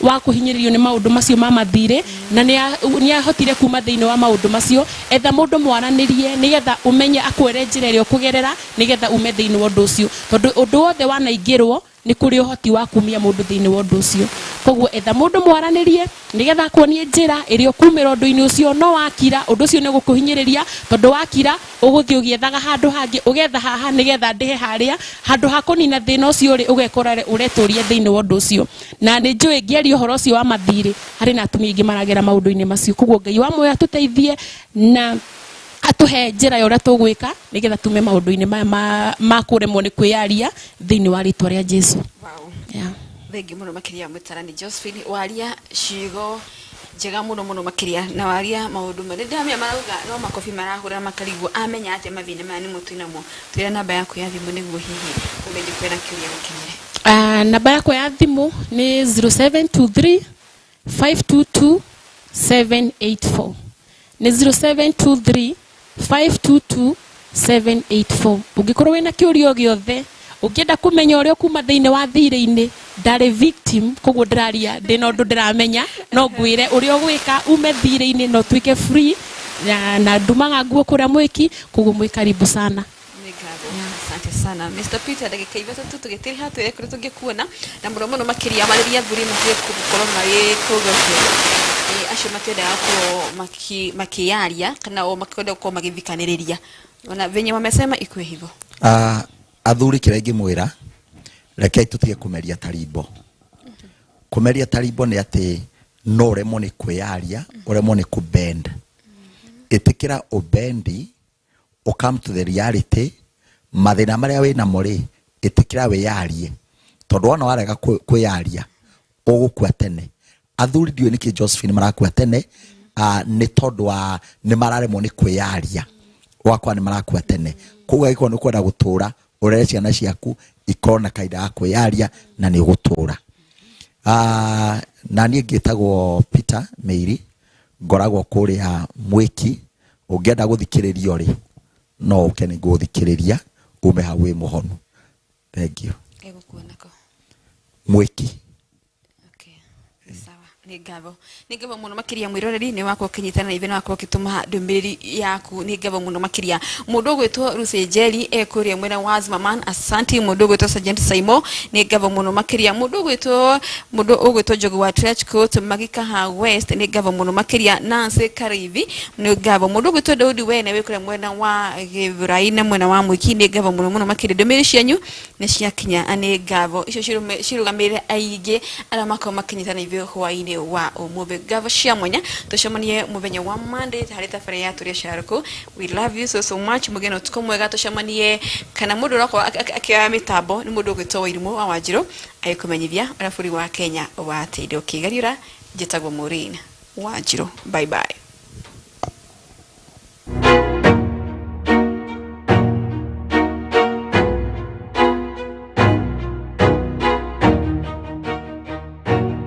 wa kũhinyĩrĩrio nĩ maũndũ macio ma mathirĩ, na nĩ ahotire kuma thĩinĩ wa maũndũ macio. Etha mũndũ mwaranĩrie nĩgetha ũmenye, akwĩre njĩra ĩrĩa ũkũgerera nĩgetha ume thĩinĩ wa ũndũ ũcio, tondũ ũndũ wothe wanaingĩrwo nĩ kũrĩ ũhoti wa kumia mũndũ thĩinĩ wa ũndũ ũcio. Koguo etha mũndũ mwaranĩrie nĩgetha akuonie njĩra ĩrĩa ũkumĩra ũndũ-inĩ ũcio. No wakira, ũndũ ũcio nĩ ũgũkũhinyĩrĩria, tondũ wakira ũgũthiĩ ũgĩethaga handũ hangĩ, ũgetha haha nĩgetha ndĩhe harĩa, handũ ha kũnina thĩna ũcio rĩ, ũgekora ũretũria thĩinĩ wa ũndũ ũcio. Na nĩ njũĩ ngĩaria ũhoro ũcio wa mathirĩ, harĩ na atumia aingĩ maragera maũndũ-inĩ macio. Koguo Ngai wa muoyo atũteithie na atũhe njĩra ya ũrĩa tũgwĩka nĩgetha tume maũndũ-inĩ maya ma kũremwo nĩ kwĩyaria thĩinĩ wa rĩtwa rĩa Jesu. Wow. Yeah. Thengi mũno makĩria mũtarani Josephine, waria ciugo njega mũno mũno makĩria, na waria maũndũ marĩa ndĩramenya marauga no makobi marahũra makarigwo amenya atĩa mathĩna maya nĩmo twĩnamo. Twĩra namba yaku ya thimũ nĩguo hihi mũndũ angĩkorwo na kĩũria gũkinyĩre. Namba yakwa ya thimũ nĩ 0723 522 784. Nĩ 0723 522 784. Ũngĩkorwo wĩna kĩũria o gĩothe, ũngĩenda kũmenya ũrĩa ũkuma thĩinĩ wa thirĩ-inĩ, ndarĩ victim, koguo ndĩraria ndĩna ũndũ ndĩramenya, no ngwĩre ũrĩa ũgwĩka ume thirĩ-inĩ na ũtuĩke free, na ndumaga nguo kũrĩa mwĩki, koguo mwĩ karibu sana. Nĩ ngatho. Asante sana Mr. Peter. Ndagĩka ithatũ tu tũgĩtĩrĩha, twĩre kũrĩa tũngĩkuona, na mũno mũno makĩria marĩria athuri matige gũkorwo marĩ kũgotio, acio matiendaga gũkorwo makĩyaria kana o makwenda gũkorwo magĩthikanĩrĩria, ona venye wamesema ikuwe hivyo. Athuri, kĩrĩa ingĩmwĩra, rekei tũtige kũmeria tarimbo. Kũmeria tarimbo nĩ atĩ no ũremwo nĩ kwĩyaria, ũremwo nĩ kũbend. Ĩtĩkĩra ũbendi, come to the reality. Mathĩna marĩa wĩnamo rĩ, ĩtĩkĩra wĩyarie, tondũ wona warega kwĩyaria ũgũkua tene. Athuri ndiũĩ nĩkĩ Josephine marakua tene, nĩ tondũ wa nĩ mararemwo nĩ kwĩyaria, ũgakora nĩ marakua tene. Koguo angĩkorwo nĩ ũkwenda gũtũra, ũrere ciana ciaku ikorwo na kahinda ga kwĩyaria, na nĩ ũgũtũra. Na niĩ ngĩtagwo Peter Meiri, ngoragwo kũrĩa Mwĩki. Ũngĩenda gũthikĩrĩrio rĩ, no ũke nĩ ngũgũthikĩrĩria ume hau wĩ mũhonu. Thank you. Egũkuona kũ? Mwĩki. Okay. Sawa. Nĩ ngatho. Nĩ ngatho mũno makĩria mwĩroreri nĩ wakorwo ũkĩnyitana na ithuĩ, na wakorwo ũkĩtũma ndũmĩrĩri yaku. Nĩ ngatho mũno makĩria. Mũndũ ũgwĩtwo Lucy Njeri e kũrĩa mwena wa Zimmerman, asante. Mũndũ ũgwĩtwo Sergeant Saimo, nĩ ngatho mũno makĩria. Mũndũ ũgwĩtwo Njogu wa Trench Coat Magikaha West, nĩ ngatho mũno makĩria. Nancy Karithi, nĩ ngatho. Mũndũ ũgwĩtwo Daudi Wene wĩ kũrĩa mwena wa Gĩthurai na mwena wa Mwiki, nĩ ngatho mũno mũno makĩria. Ndũmĩrĩri cianyu nĩ ciakinya, nĩ ngatho. Icio cirũgamĩrĩre aingĩ arĩa makorwo makĩnyitana ithuĩ hwaĩ-inĩ. hwainĩ wa ũmũthĩ. Ngatho cia mwanya, tũcemanie mũthenya wa Monday harĩ tabarĩra ya Tũrĩa Carũkũ. We love you so so much. Mũgĩe na ũtukũ mwega, tũcemanie kana mũndũ ũrakorwo akĩoya mĩtambo nĩ mũndũ ũgwĩtwo Wairimũ wa Wanjirũ agĩkũmenyithia ũrĩa bũrũri wa Kenya watĩire. Ũkĩgariũra, njĩtagwo Maureen Wanjirũ. Bye bye.